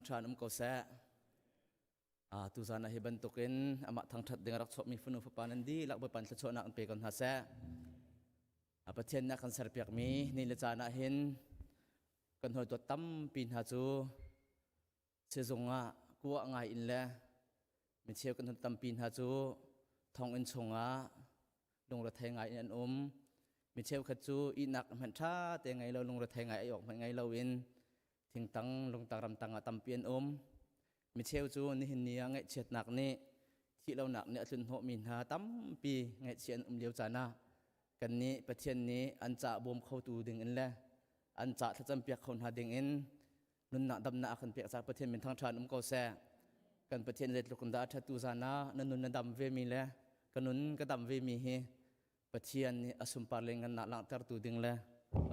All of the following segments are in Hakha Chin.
Ṭhan um ko seh. Tuzan ah hi bantukin amah thangṭhat ding a rak chuakmi fanu fapa nan dihlak Bawipa nih thluachuahnak an pe ko hna seh. Pathian nih a kan serpiakmi ni le caan ah hin kan hawidawt tampi hna cu sizung ah kuah ngai in le micheu kan hun tampi hna cu thonginn chungah lungrethei ngai in an um. Mi cheukhat cu ihnak hmanh ṭha te ngei lo lungrethei ngai ai awk hmanh ngei loin thingtang lungtang ramtang ah tampi an um. Mi cheu cu nihin ni ah ngaihchiatnak nih thihlonak nih a tlunhnawhmi hna tampi ngaihchia an um lio caan ah kannih Pathian nih an ca bawm khotu ding in le an ca thlacam piak kho hna ding in nunnak damnak a kan pek caah Pathian min thangṭha in um ko seh. Kan Pathian zeitluk in dah a ṭhat tu zan ah na nun na dam ve mi le ka nun ka dam ve mi hi Pathian nih a sunpar le ngannak langhtertu ding le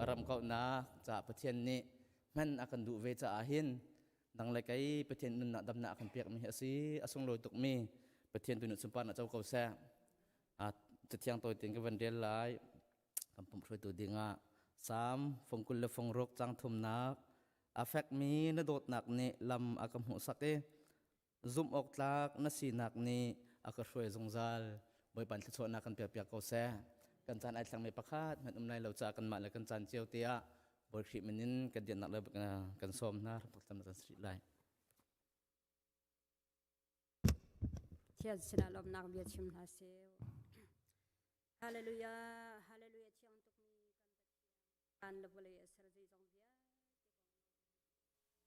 ram kauhnak caah Pathian nih hman a kan duh ve caah hin dang le kei Pathian nunnak damnak a kan pekmi hi a si a sunglawi tukmi Pathian tu nih sunparnak co ko seh. Cathiang tawi tein ka van rel lai kan pumh hruaitu dingah Salm fung 20 le fung ruk cang thumnak a fekmi na dawtnak nih lam a ka hmuhsak i zumh awk tlak na sinak nih a ka hruai zungzal. Bawipa thluachuahnak kan piakpiak ko seh. Kan caan ai thlangmi pakhat hmanh um lai lo caah kanmah le kan caan cio te ah Bawi Khrih min in kan diannak le kan sawm hna ram kan si lai. Thian sinah lawmnak bia chim hna seh. Hallelujah, hallelujah thiang tukmi kan Pathian van le vawlei a ser zeizong vialte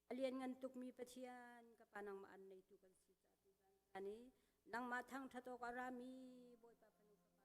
A lianngan tukmi Pathian ka pa nangmah an neitu kan si caah tuzan caan i nangmah thangṭhat awk a rami Bawipa fanu fapa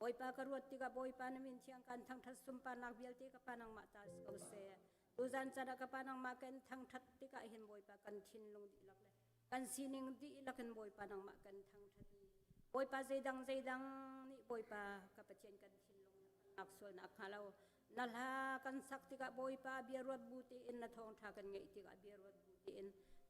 Bawipa ka ruat tikah Bawipa na min thiang kan thangṭhat sunparnak vialte ka pa nangmah ta si ko seh. Tuzan caan ah ka pa nangmah kan thangṭhat tikah hin Bawipa kan thinlung dihlak le kan sining dihlak in Bawipa nangmah kan thangṭhat i Bawipa zeidang zeidang nih Bawipa ka Pathian kan thinlung nak sualnak hnga lo Na hla kan sak tikah Bawipa bia ruat bu tein na thawngṭha kan ngeih tikah bia ruat bu tein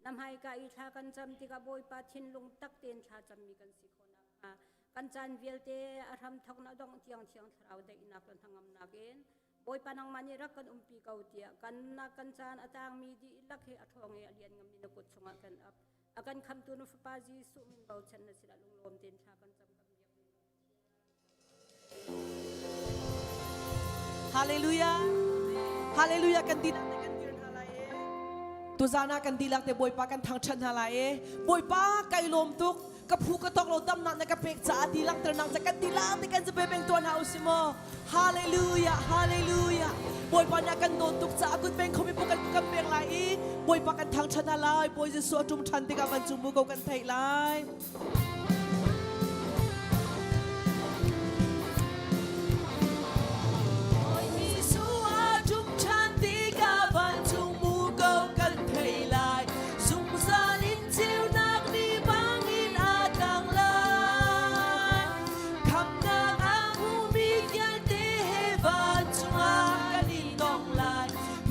na hmaika i thla kan cam tikah Bawipa thinlung tak tein thla cammi kan si khawh nakhnga kan caan vialte a hram thawk na dongh tiang thiang thlarau daihnak le hnangamnak in Bawipa nangmah nih rak kan umpi ko tiah kan nak kan caan a tangmi dihlak hi a ṭhawng i a lian ngammi na kut chungah kan ap a kan khamtu na fapa Jesuh min bochan na sinah lunglawm tein thla kan cam kan biak Hallelujah. Hallelujah kan dihlak te kan dir hna lai e. Tuzan ah kan dihlak te Bawipa kan thangṭhat hna lai e. Bawipa kai lawm tuk. Ka phu ka tok lo damnak na ka pek caah ti langhter nang ca kan dihlak te kan zape peng tuan hna usih maw. Hallelujah. Hallelujah. Bawipa nih a kan dawt tuk caah kut peng khomi pu kan kan pek lai i Bawipa kan thangṭhat hna lai. Bawi Jesuh a ṭum ṭhan tikah vancung bu ko kan theih lai.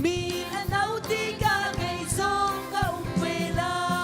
Mi an au tikah kei zong ka um ve lai.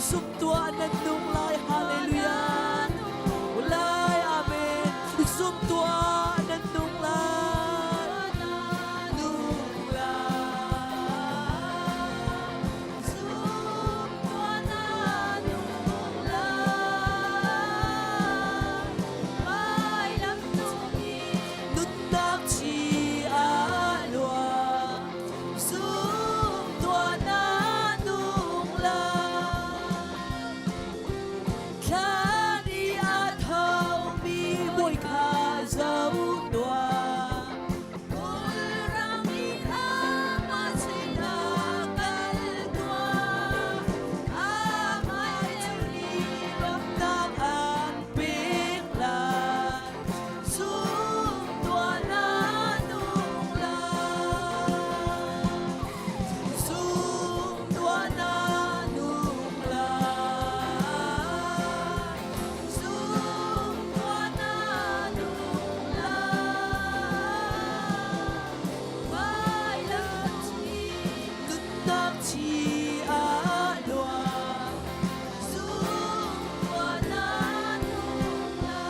Zum tuah nan nung lai. Hallelujah. Lai amen. Zum tuah nan nung lai. Nung lai. Zum tuah na nung lai. Vailam cung i Nunnak ci a luang. Zum tuah na nung lai. Thlan i a thomi bawi kha zoh tuah. Kawlram i amah sinah kal tuah. Amah nih Damnak an pek lai. Zum tuah na nung lai. Zum tuah na nung lai. Zum tuah na nung lai. Vailam cung i Nunnak ci a luang. zum tuah na nung lai.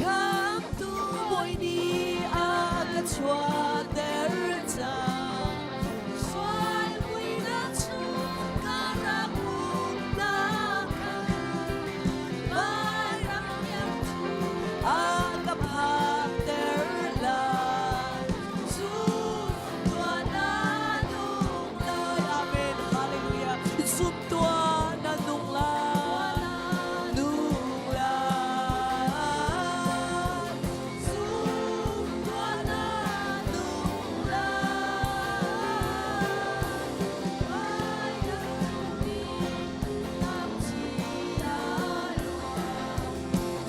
Khamtu Bawi nih a ka chuahter cang. Sual muihnak chung ka rak umnak khan vairam iang cu A ka phakter lai. zum tuah na nung Lai. Amen. Hallelujah. Zum tuah na nung lai. Nung lai. Zum tuah na nung lai. Vailam cung i nunnak ci a luang.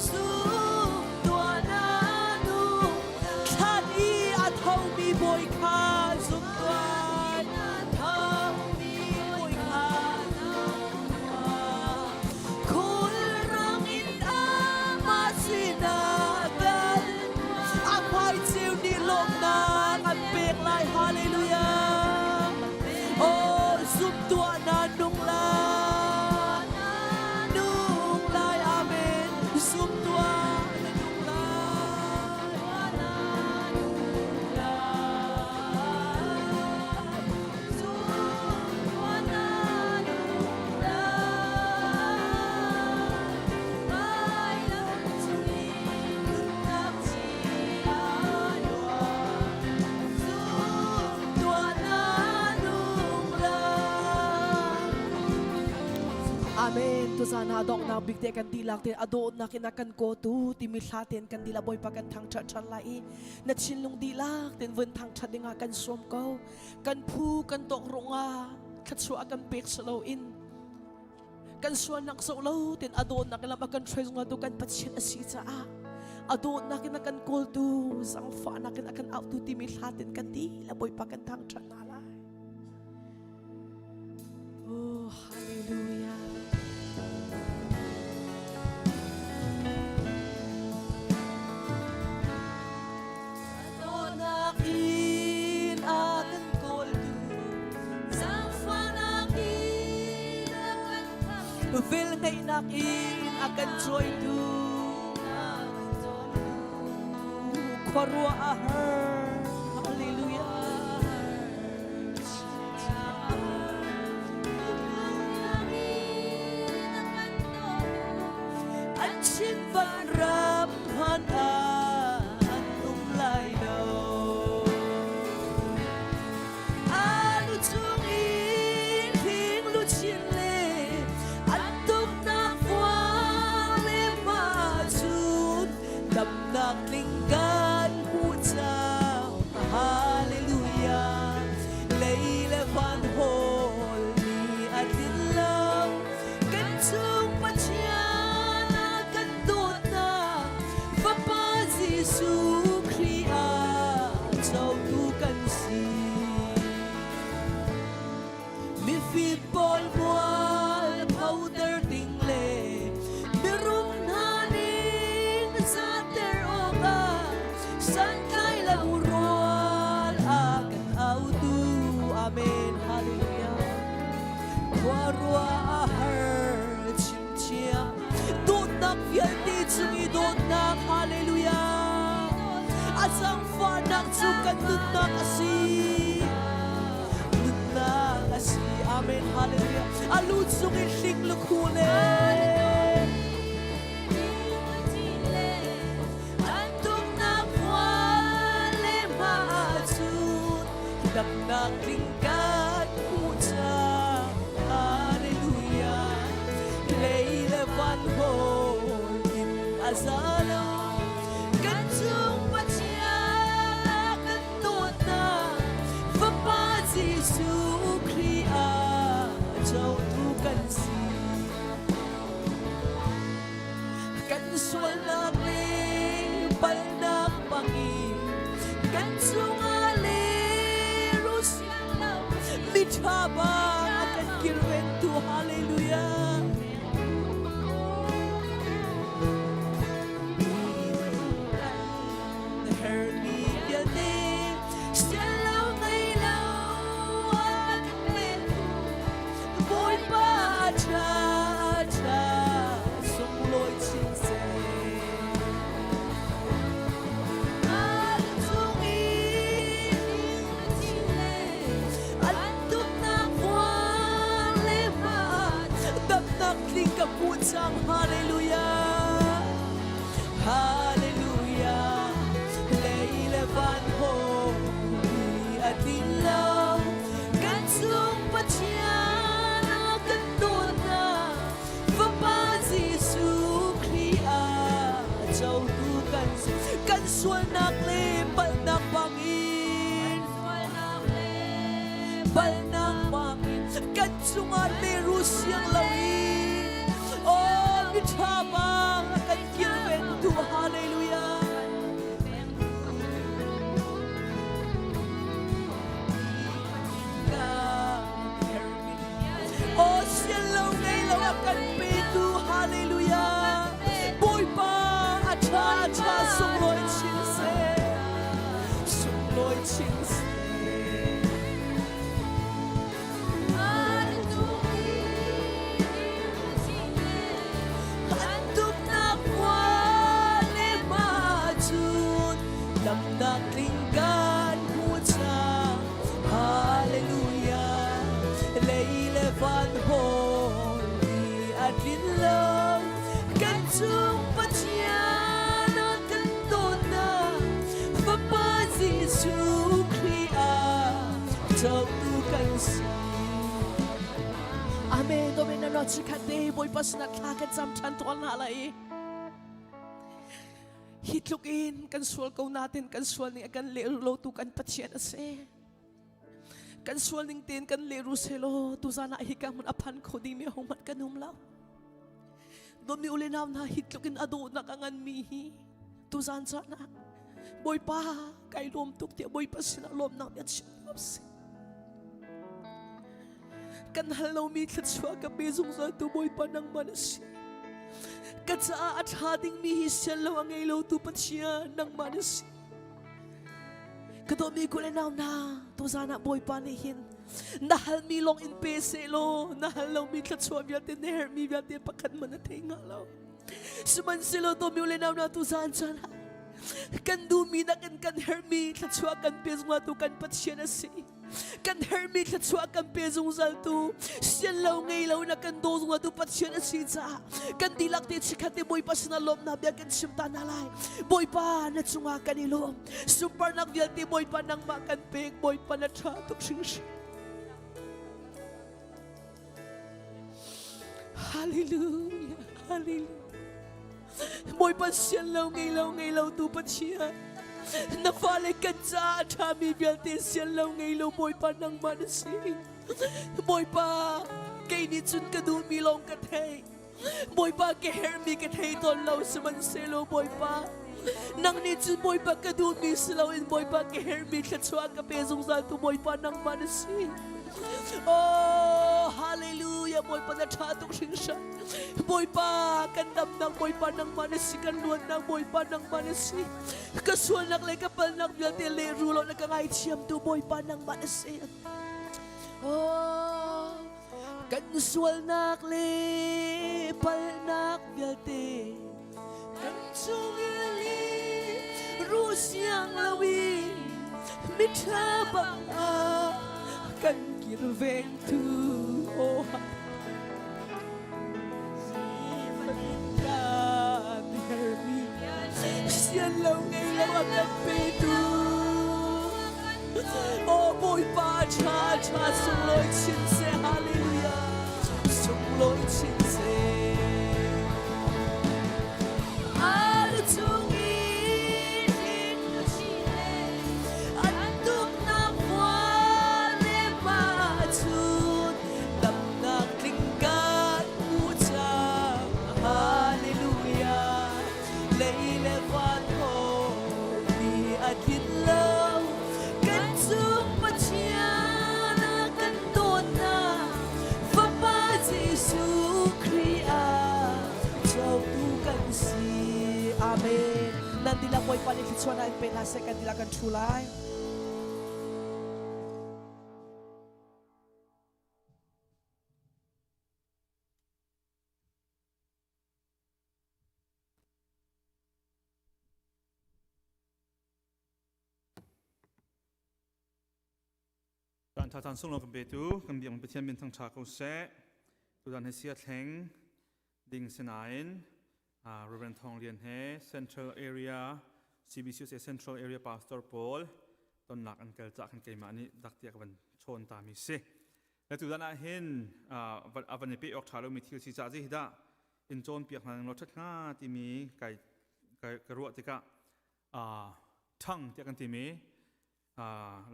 Zum tuah na nung. Thlan i a thomi bawi kha zum tuah. Thomi bawi kha Khulrang in amah sinah kal. A hmai ceu nih lawmhnak an pek lai. Hallelujah. Oh, zum tuah na nung lai. Nung lai. Amen. Zum tuah na nung lai. Zum tuah na nung lai. Vailam cung i nunnak ci a luang. Zum tuah na nung lai. Amen. Tuzan ah donghnak bik te kan dihlak te a dawtnak in a kan kawtu timi hla ten kan dihlak Bawipa kan thangṭhat ṭhan lai i na thinlung dihlak ten vun thangṭhat dingah kan sawm ko. Kan phu kan tawk rungah thluachuah a kan pek si loin kan sualnak zoh lo ten a dawtnak in lam a kan hruai zungzal tu kan Pathian a si caah a dawtnak in a kan kawltu zangfahnak in a kan auhtu timi hla ten kan dihlak Bawipa kan thangṭhat hna lai. Oh, hallelujah. Dawtnak in a kan kawltu, Zaangfahnak in a kan khamhtu. velngeihnak in a kan cawitu, khuaruah a har. Hallelujah. An chin van ram hman ah an um lai lo. A lu chung in hling luchin le an tuknak kuang le ma cun damnak tling kan hmuh cang. Hallelujah. Lei le van hawl ni a tlin lo. Kan chung Pathian a kan dawtnak Fapa Jesuh Khrih ah cotu kan si. Mifim pawl mual photer ding le mirum hna ning zater awkah santlai lo rual a kan autu. Amen. Hallelujah. Khuaruah a har chimthiam dawtnak vialte cung i dawtnak hallelujah a zaangfahnak cu kan nunnak a si nunnak a si amen hallelujah a lu cung i hling lukhu le an tumnak khua le hma ahcun damnak tling kan hmuh cang. Hallelujah. Lei le van hawl in a za lo. Kan cung Pathian a kan dawtnak Fapa Jesuh Khrih ah cotu kan si. Kan sualnak le palnak bangin kan cungah le rusiang lo miṭha bang a kan kilventu hallelujah. Kan herhmi vialte sian lo ngei lo a kan petu Bawipa ṭha ṭha sunglawi chin seh. Cung i an tuknak vuan le hmaan damnak tling ka hmuh cang hallelujah hallelujah lei le van hawi a tlin lo kan cung Pathian a kan dawtnak Fapa Jesuh Khrih ah cotu kan si kan sualnak le palhnak bangin palhnak bangin kan cungah leru siang loin oh miṭha bang a kan kilvengtu hallelujah Oh, sian lo ngei lo a kan petu hallelujah Bawipa a ṭha a ṭha sunglawi chin seh sunglawi chin seh An tumnak khua le hma cun damnak tling kan hmu cang Hallelujah lei le van hawl ni a tlin lo kan cung Pathian a kan dawtnak Fapa Jesuh Khrih ah cotu kan si Amen. Domin na no chikhat te Bawipa sinah thla kan cam ṭhan tuan hna lai. Hi tluk in kan sual ko natin kan sual ning a kan leh lo tu kan Pathian a si. Kan sual ning tein kan lehru selaw tuzan ah hika hmun a phan kho dingmi ahohmanh kan um lo. Dawtmi u le nau hna hi tluk in a dawhnak a nganmi hi tuzan caan ah Bawipa kai lawm tuk tiah Bawipa sinah lawmnak bia chim hna usih. Kan hal lomi thluachuah ka pe zungzal tu Bawipa nangmah na si. Ka caah a ṭha dingmi hi sian lo a ngei lo tu Pathian nangmah na si. Ka dawtmi ku le nau hna, tuzan ah Bawipa nih hin na halmi lawng in pe sehlaw na hal lomi thluachuah vialte na herhmi vialte pakhat man na thei hnga lo. Sihmanhsehlaw dawtmi u le nau hna tuzan caan ah kan duhmi nakin kan herhmi thluachuah kan pe zungzal tu kan Pathian a si. Kan herhmi thluachuah kan pe zungzal tu sian lo ngei lo na kan daw zungzal tu Pathian a si caah kan dihlak te chikkhat te Bawipa sinah lawmhnak bia kan chim ta hna lai. Bawipa na cungah kan i lawm. Sunparnak vialte Bawipa nangmah kan pek. Bawipa na ṭha tuk hringhran. Hallelujah, hallelujah. Bawipa sian lo ngei lo ngei lo tu Pathian na fale kan caah a ṭhami vialte sian lo ngei lo Bawipa nangmah na si Bawipa kei nih cun ka duhmi lawng ka theih Bawipa ka herhmi ka thei tawn lo sihmanhsehlaw Bawipa nang nih cun Bawipa ka duhmi si loin Bawipa ka herhmi thluachuah ka pe zungzal tu Bawipa nangmah na si Oh hallelujah Bawipa na ṭha tuk hringhran Bawipa kan damnak Bawipa nangmah na si kan luatnak Bawipa nangmah na si ka sualnak le ka palnak vialte lehrul law na ka ngaithiamtu Bawipa nangmah na si Oh. Kan sualnak le palhnak vialte kan chungil i ruh siang loin miṭha bang ah kan kirvengtu aw kan hermi sian lo ngei lo a kan petu Aw Bawipa ṭha ṭha sunglawi chin seh hallelujah sunglawi chin seh Al chung in an tuknak khua le ma chun damnak tling kan hmu cang hallelujah lei le van ni a tlin lo kan cung Pathian a kan dawtnak Fapa Jesuh Khrih ah cotu kan si. Amen. Nan dihlak Bawipa nih thluachuahnak in pe hna seh kan dihlak kan ṭhu lai. Caan ṭha caan sunglawi kan petu kan biak Pathian min thangṭha ko seh. Tuzan hi sia thleng ding sinain Reverend Thawng Lian he Central Area CBCUSA Central Area Pastor pawl tonnak an kal cah kan keimah nih dak tiah ka van chawn ta mi si. Le tuzan ah hin a van i pe awk ṭha lomi thil si cah zi hi dah in cawnpiak hna ning law ṭhat hnga timi kai ka ruah tikah ṭhang tiah kan timi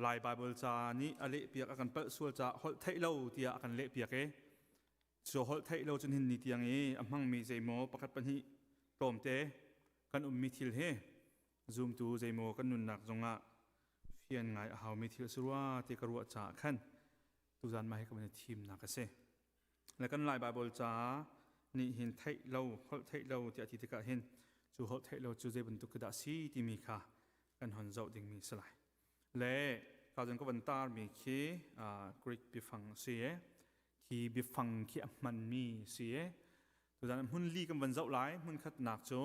Lai Baibal ca nih a lehpiak a kan palh sual caah holh theih lo tiah a kan lehpiak i cu holh theih lo cun hin ni tiang i a hmangmi zeimaw pakhat pahnih tlawmte kan ummi thil hi zumtu zeimaw kan nunnak zongah fian ngai a haumi thil a si rua ti ka ruah caah khan tuzan mah hi ka van i thimnak a si. Le kan Lai Baibal ca nih hin theih lo, holh theih lo tiah ti tikah hin cu holh theih lo cu zei bantuk khi dah si timi kha kan hon zoh dingmi si lai. Le ka zong ka van tarmi khi Greek biafang a si i khi biafang khi a hmanmi si i tuzan hmun li kan van zoh lai hmun khatnak cu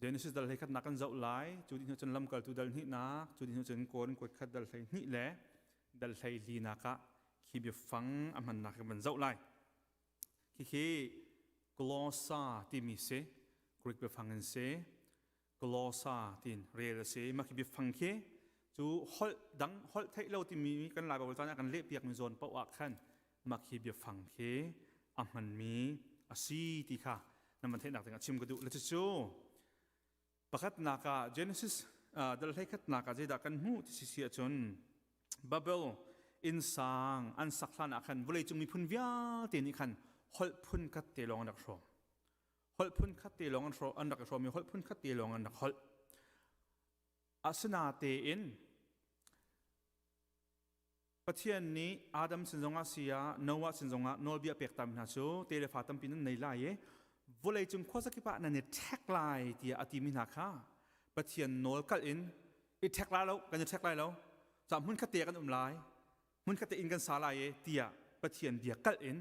Genesis dal hlei khatnak kan zoh lai cu dih hnu cun lamkaltu dal hnihnak cu dih hnu cun Korin kuat khat dal hlei hnih le dal hlei linak ah khi biafang a hmannak kan van zoh lai. Khikhi glossa timi si Greek biafang in si glossa tin rel a si. Mah khi biafang khi cu holh dang holh theih lo timi kan Lai Baibal caan ah kan lehpiak mi zawn paoh ah khan mah khi biafang khi a hmanmi a si ti kha nan van theihnak ding ah chim ka duh. Le cucu Pakhatnak ah Genesis dal hleikhatnak ah zeidah kan hmuh ti si ahcun Babel innsang an sak hlan ah khan vawleicung miphun vialte nih khan holh phun khat te lawng an rak hrawm. Holh phun khat te lawng an hrawm an rak i hrawm i holh phun khat te lawng an rak holh. Asinatein Pathian nih Adam sin zongah si ah Noah sin zongah nawlbia pek tam hna cu te le fa tampi nan nei lai i vawleicung khuazakip ah nan i ṭhek lai tiah a timi hna kha Pathian nawl kalh in i ṭhek lai lo kan i ṭhek lai lo ca hmun khat te kan um lai hmun khat te inn kan sa lai i tiah Pathian bia kalh in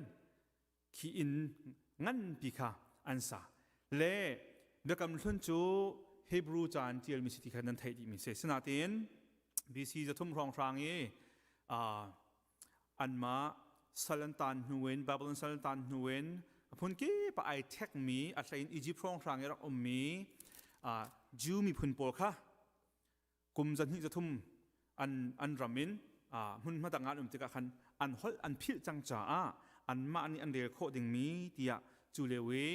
khi inn nganpi kha an sa le biakam hlun cu Hebrew ca an ṭialmi si ti kha nan theih dihmi si sinain BC 300 hrawnghrang i anmah sal an tan hnu in Babylon sal an tan hnu in a phun kip ah ai ṭhekmi a hlein Egypt hrawnghrang i rak ummi Jew miphun pawl kha kum zahnih zathum an an ram in hmunhma dang ah an um tikah khan an holh an philh cang caah anmah nih an rel khawh dingmi tiah cu lio i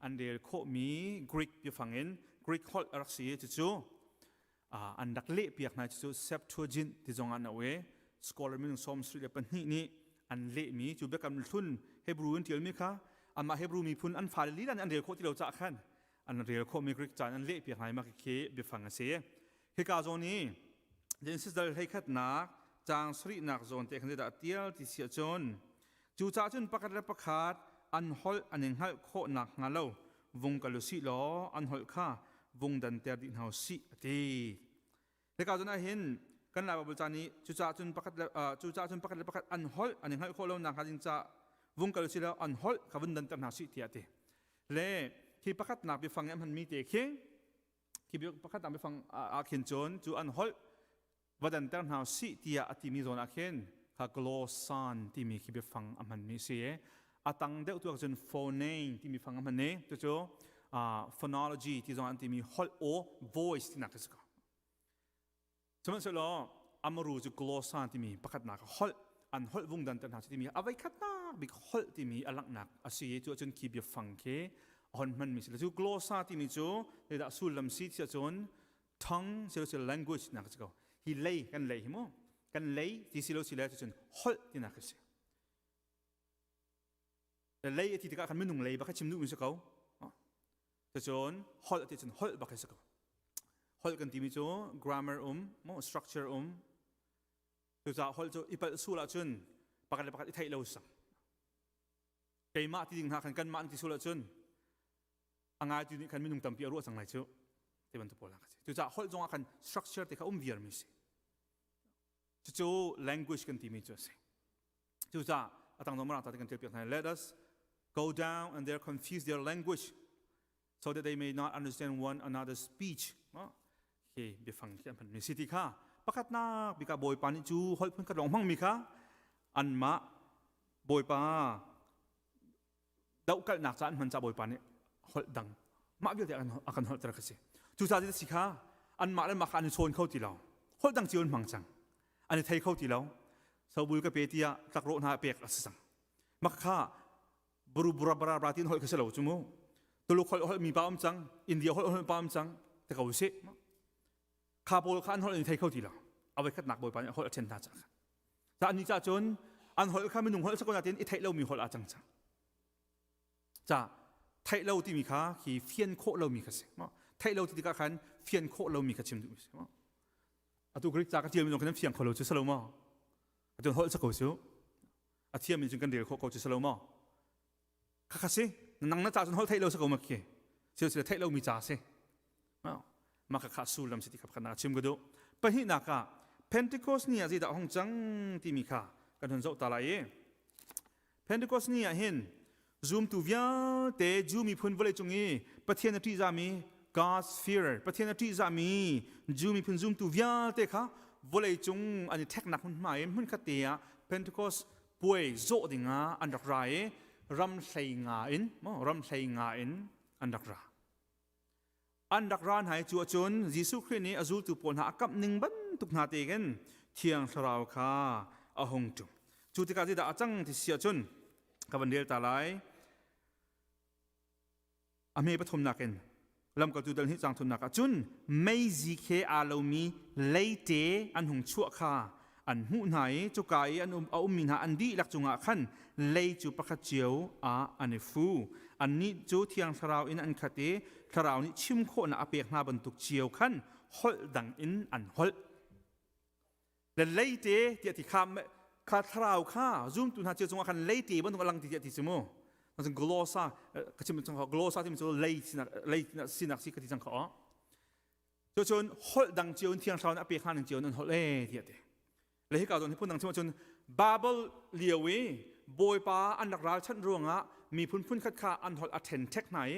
an rel khawhmi Greek biafang in Greek holh a rak si i cucu an rak lehpiak hna cucu Septuagint ti zong ah an auh i scholar minung 72 nih an lehmi cu biakam hlun Hebrew in ṭialmi kha anmah Hebrew miphun an fale lila nih an rel khawh ti lo caah khan an rel khawhmi Greek ca in an lehpiak hna i mah khi biafang a si. Hika zawn i Genesis dal hleikhatnak caang sarihnak zawn te khan zeidah a tial ti si ahcun cucaah cun pakhat le pakhat an holh an i hngalh khawh nakhnga lo vung kal u sih law an holh kha vung danter dih hna u sih a ti. Hika zawn ah hin kan Lai Baibal ca nih cucaah cun pakhat le cucaah cun pakhat le pakhat an holh an i hngalh khawh lo nakhnga ding ca. Vung kal si lo an holh kha vun danter hna sih tiah ti. Le khi pakhatnak biafang i an hmanmi te khi khi pakhatnak biafang ah khin cun cu an holh va danter hna sih tiah a timi zawn ah khin kha glossan timi khi biafang a hmanmi si i a tang deuh tu ah cun phoneme timi fang a hman i cucu phonology ti zong an timi holh aw voice tinak khi si ko. Sihmanhsehlaw Amaru cu glossa timi pakhatnak holh an holh vung danter hna timi a voikhatnak bik holh timi a langhnak a si i cu ahcun khi biafang khi a hon hmanmi si cu glossa timi cu zeidah sullam si ti ahcun tongue si lo language nak si ko hi lei kan lei hi mu kan lei ti si lo si le cun holh tinak si lei a ti tikah khan minung lei bak chim duhmi si ko Cucun holh ti cun holh bak hi si ko. Holh kan timi cu grammar um, mo structure um. Cucaah holh cu i palh sul ahcun pakhat le pakhat i theih lo sang. Keimah ti ding hna khan kanmah an ti sul ahcun a ngaitu nih khan minung tampi a ruah cang lai cu ti bantuk pawl ka si. Cucaah holh zongah khan structure ti kha um viarmi si. Cucu language kan timi cu a si. Cucaah a tang zong ta kan ṭial piak hna. Let us go down and there confuse their language so that they may not understand one another's speech. Hi biafang khi an hmanmi si ti kha pakhatnak bika Bawipa nih cu holh phun khat lawng hmangmi kha anmah Bawipa dohkalhnak ca an hman ca Bawipa nih holh dang mah vialte a kan holhter kha si. Cucaah ti si kha anmah le mah kha an i chawn kho ti lo. Holh dang cio an hmang cang. An i thei kho ti lo. Sobul ka pe tiah tlakrawh hna pek a si cang. Mak kha buru bura bara bra tin holh kha si lo cu mu. Tuluk holh holh mi pa um cang, India holh holh pa um cang, te ko si. Kha pawl kha an holh an i thei kho ti lo. A voi khatnak Bawipa nih holh a ṭhen hna cang. Ca ni ca cun an holh kha minung holh sakon natin i theih lomi holh ah cang cang. Ca theih lo timi kha khi fian khawh lomi kha si. Theih lo ti tikah khan fian khawh lomi kha chim duhmi si. Atu Greek ca ka tialmi zong khan fiang kho lo cu si lo maw? Atu holh sa ko cu. A thiammi cun kan rel khawh ko cu si lo maw? Khakha si nang na ca cun holh theih lo si ko ma khi sil sila theih lomi ca si mah kha kha sullam si ti kha pakhat chim ka duh pahnihnak ah Pentecost ni ah zeidah hong cang timi kha kan hun zoh ta lai i Pentecost ni ah hin zumtu vialte Jew miphun vawlei cung i Pathian a ṭihzahmi God's fear Pathian a ṭihzahmi Jew miphun zumtu vialte kha vawlei cung an i ṭheknak hmunhma in hmunkhat te ah Pentecost puai zawh dingah an rak ra i ram hlei nga in maw ram hlei nga in an rak ra an rak ra hna i cu ahcun Jesuh Khrih nih a zultu pawl hna a kamh ning bantuk hna te khin Thiang Thlarau kha a hung ṭum cu tikah zeidah a cang ti si ahcun ka van rel ta lai A hme pathumnak in lamkaltu dal hnih cang thumnak ah cun meizi he aa lomi leite an hung chuah kha an hmuh hna i cuka i an um, a ummi hna an dihlak cungah khan lei cu pakhat cio ah an i fu. Annih cu Thiang Thlarau in an khat i Thlarau nih chim khawhnak a pek hna bantuk cio khan holh dang in an holh. Le leite tiah ti kha kha thlarau kha zumtu hna cio cungah khan leite bantuk a lang ti tiah ti cu mu cun glossa ka chim cang kho glossa timi cu lei sinak lei sinak si ka ti cang kho cu cun holh dang cio in thiang thlarau nih a pek hna ning cio in an holh e tiah ti le hika zawn hi phun dang chim ahcun Babel lio i Bawipa an rak ralchanh ruangah miphun phun khat kha an holh a ṭhen ṭhek hna i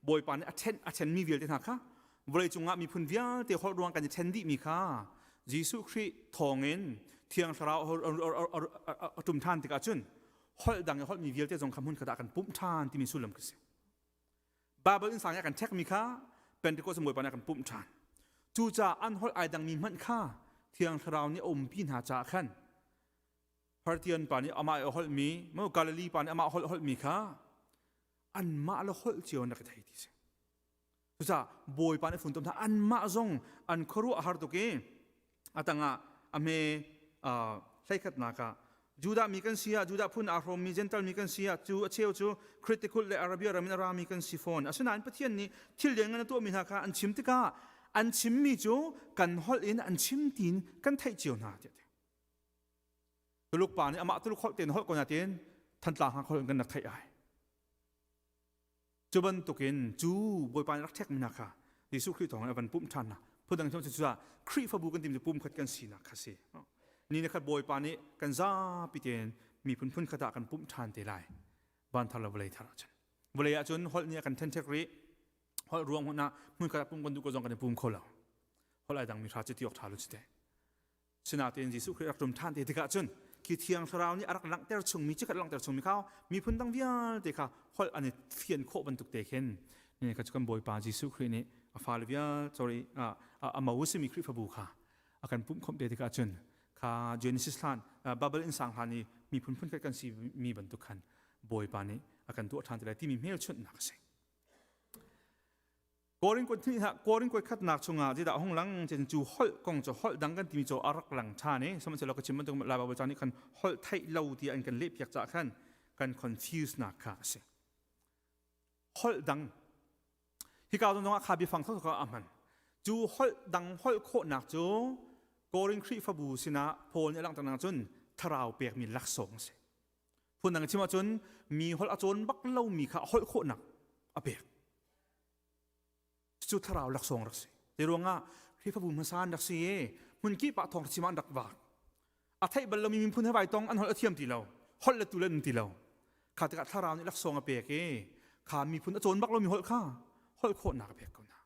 Bawipa nih a ṭhen a ṭhenmi vialte hna kha vawleicung ah miphun vialte holh ruang kan i ṭhen dihmi kha Jesuh Khrih thawngin Thiang Thlarau a ṭum ṭhan tikah cun holh dang i holhmi vialte zong kha hmun khat ah kan pumh ṭhan timi sullam khi si. Bible innsang i a kan ṭhekmi kha Pentecost Bawipa nih a kan pumh ṭhan. Cucaah an holh ai dangmi hmanh kha Thiang Thlarau nih a umpi hna caah khan Parthian pa nih amah i a holhmi, Galilee pa nih amah holh holhmi kha anmah le holh cio in rak i thei ti si. Cucaah Bawipa nih funtom hna anmah zong an khuaruah a har tuk i a tangah a hme hleikhatnak ah Judah mi kan si ah Judah phun aa hrawmmi Gentle mi kan si ah cu a cheu cu Critical le Arabia ram in a rami kan si fawn. Asinain Pathian nih thil lianngan a tuahmi hna kha an chim tikah an chimmi cu kan holh in an chim tiin kan theih cio hna tiah Tuluk pa nih amah Tuluk holh tein holh ko natin Thantlang hna holh in kan rak theih ai. Cu bantukin cu Bawipa nih rak ṭhekmi hna kha Jesuh Khrih thawngin a van pumh ṭhan hna. Phundang cu cucaah Khrihfabu kan timi cu pumkhat kan sinak kha si. Ni na khat Bawipa nih kan zapi tein miphun phun khat ah kan pumh ṭhan te lai. Van thar le vawlei thar ahcun. Vawlei ahcun holh nih a kan ṭhenṭhek rih. Holh ruang hmanh ah hmun khat ah pum kan duh ko zong kan i pum kho lo. Holh ai dangmi hra cu ti awk ṭha lo cu teh. Sinain Jesuh Khrih rak ṭum ṭhan te tikah cun khi Thiang Thlarau nih a rak langhter chungmi cikhat langhter chungmi kha miphun dang vialte kha holh an i fian khawh bantuk te khin ni kha cu kan Bawipa Jesuh Khrih nih a fale vialte sorry a mo a simi Khrihfabu kha a kan pumh khawmh te tikah cun kha Genesis hlan Babel innsang hlan i miphun phunkhat kan si mi bantuk khan Bawipa nih a kan tuah ṭhan te lai timi hmelchunhnak a si. Korin kuat Korin kuat khatnak chungah zeidah hung lang cun cu holh kong cu holh dang kan timi cu a rak lang ṭhan i sihmanhsehlaw ka chim bantuk Lai Baibal ca nih khan holh theih lo ti an kan lehpiak caah khan kan confuse nak kha a si. Holh dang hika zong ah kha biafang kha a hman. Cu holh dang holh khawhnak cu Korin Khrihfabu sinah Paul nih a langhternak cun thlarau pekmi laksawng a si. Phundang chim ahcun mi holh a cawn bak lomi kha holh khawhnak a pek. Cu thlarau laksawng rak si. Te ruangah Khrihfabu hmasa an rak si i hmun kip ah thawng chim an rak vak. A theih bal lomi miphun he vai tong an holh a thiam ti lo. Holh le tu le ti lo. Kha tikah thlarau nih laksawng a pek i kha miphun a cawn bak lomi holh kha holh khawhnak a pek ko hna.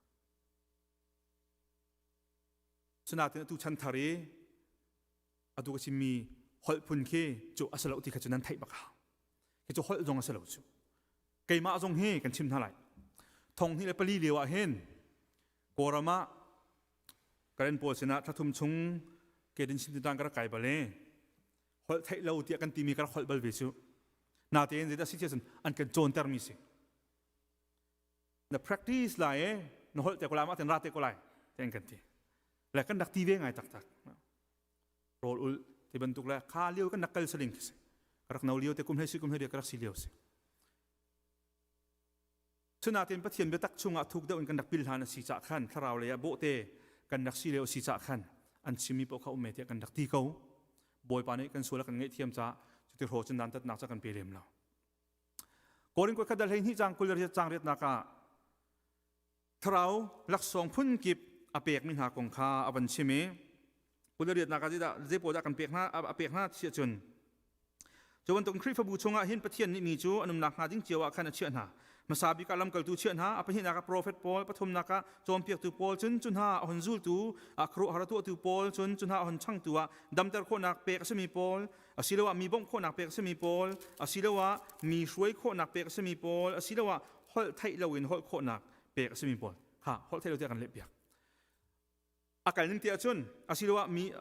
Sinain atu chan thar i atu ka chimmi holh phun khi cu a si lo ti kha cu nan theih bak hau. Khi cu holh zong a si lo cu. Keimah zong hi kan chim hna lai. Thong hnih le pali lio ah hin Kawlram ah Karen pawl sinah thlathum chung kedin sintitan ka rak kai bal i holh theih lo tiah kan timi ka rak holh bal ve cu. Natein zeidah si cun an kan cawntermi si. Na practice lai e na holh te ko lai mah ten ra te ko lai te an kan ti. Le kan rak ti ve ngai taktak. Rawl ul ti bantuk le kha lio kan rak kal saling khi si. Ka rak no lio te kum hlei si kum hlei ka rak si lio si. Cunatin Pathian biatak chungah thuk deuh in kan rak pil hlan a si cah khan thlarau lei ah bawhte kan rak si lio a si cah khan an chimmi paoh kha um me tiah kan rak ti ko. Bawipa nih kan sual a kan ngaihthiam caah cuti hraw cun dantatnak ca kan pe lem lo. Korin kuat khat dal 12 cang 20 riat cang riatnak ah thlarau laksawng phun kip a pekmi hna kong kha a van chim i 20 riatnak ah zeidah zei pawl dah kan pek hna a pek hna ti ahcun Cu bantuk Khrihfabu chungah hin Pathian nih mi cu an umnak hnga ding cio ah khan a chiah hna. Hmasa bik ah lamkaltu chiah hna, a pahnihnak ah profet pawl, pathumnak ah cawnpiaktu pawl, cun cu hna a hun zultu, a khuaruahhar a tuahtu pawl, cun cu hna a hun changtu ah damter khawhnak pek a simi pawl, asiloah mi bawmh khawhnak pek a simi pawl, asiloah mi hruai khawhnak pek a simi pawl, asiloah holh theih loin holh khawhnak pek a simi pawl. Kha holh theih lo tiah kan lehpiak. A kal ning ti ahcun asiloah mi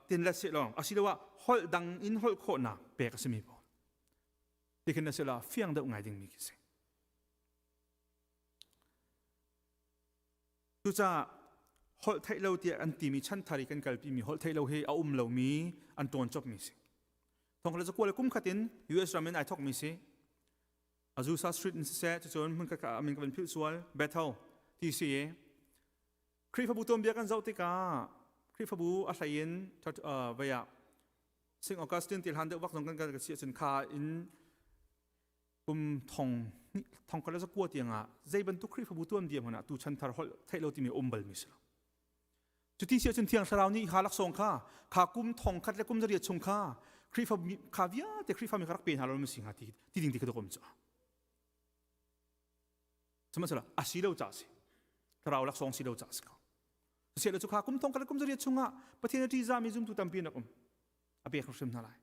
tin let seh lawng asiloah holh dang in holh khawhnak pek a simi pawl. Tikhin a si la fiang deuh ngai dingmi khi si. Cucaah holh theih lo tiah an timi chanthar i kan kalpimi holh theih lo hi a um lomi an ṭawn copmi si. Thong le zakua le kum khat in US ram in ai thokmi si. Azusa Street in siseh cucun hmun khat min ka van philh sual Bethel ti si i Khrihfabu tuanbia kan zoh tikah Khrihfabu a hlei in vei ah St. Augustine ti hlan deuh vak zong kan kan si ahcun kha in kum thong thong khat le zakua tiang ah zei bantuk Khrihfabu tuanbia hmanh ah tu chan thar holh theih lo timi um balmi si lo. Cuti si ahcun Thiang Thlarau nih kha laksawng kha kha kum thong khat le kum zariat chung kha Khrihfa kha vialte Khrihfa mi kha rak pe hna lo ma si hnga ti ti ding ti kha um cu. Sihmanhsehlaw a si lo ca si. Thlarau laksawng si lo ca si ko. Sihmanhsehlaw cu kha kum thong khat le kum zariat chungah Pathian a ṭihzahmi zumtu tampi an rak um. A pek hrim hna lai.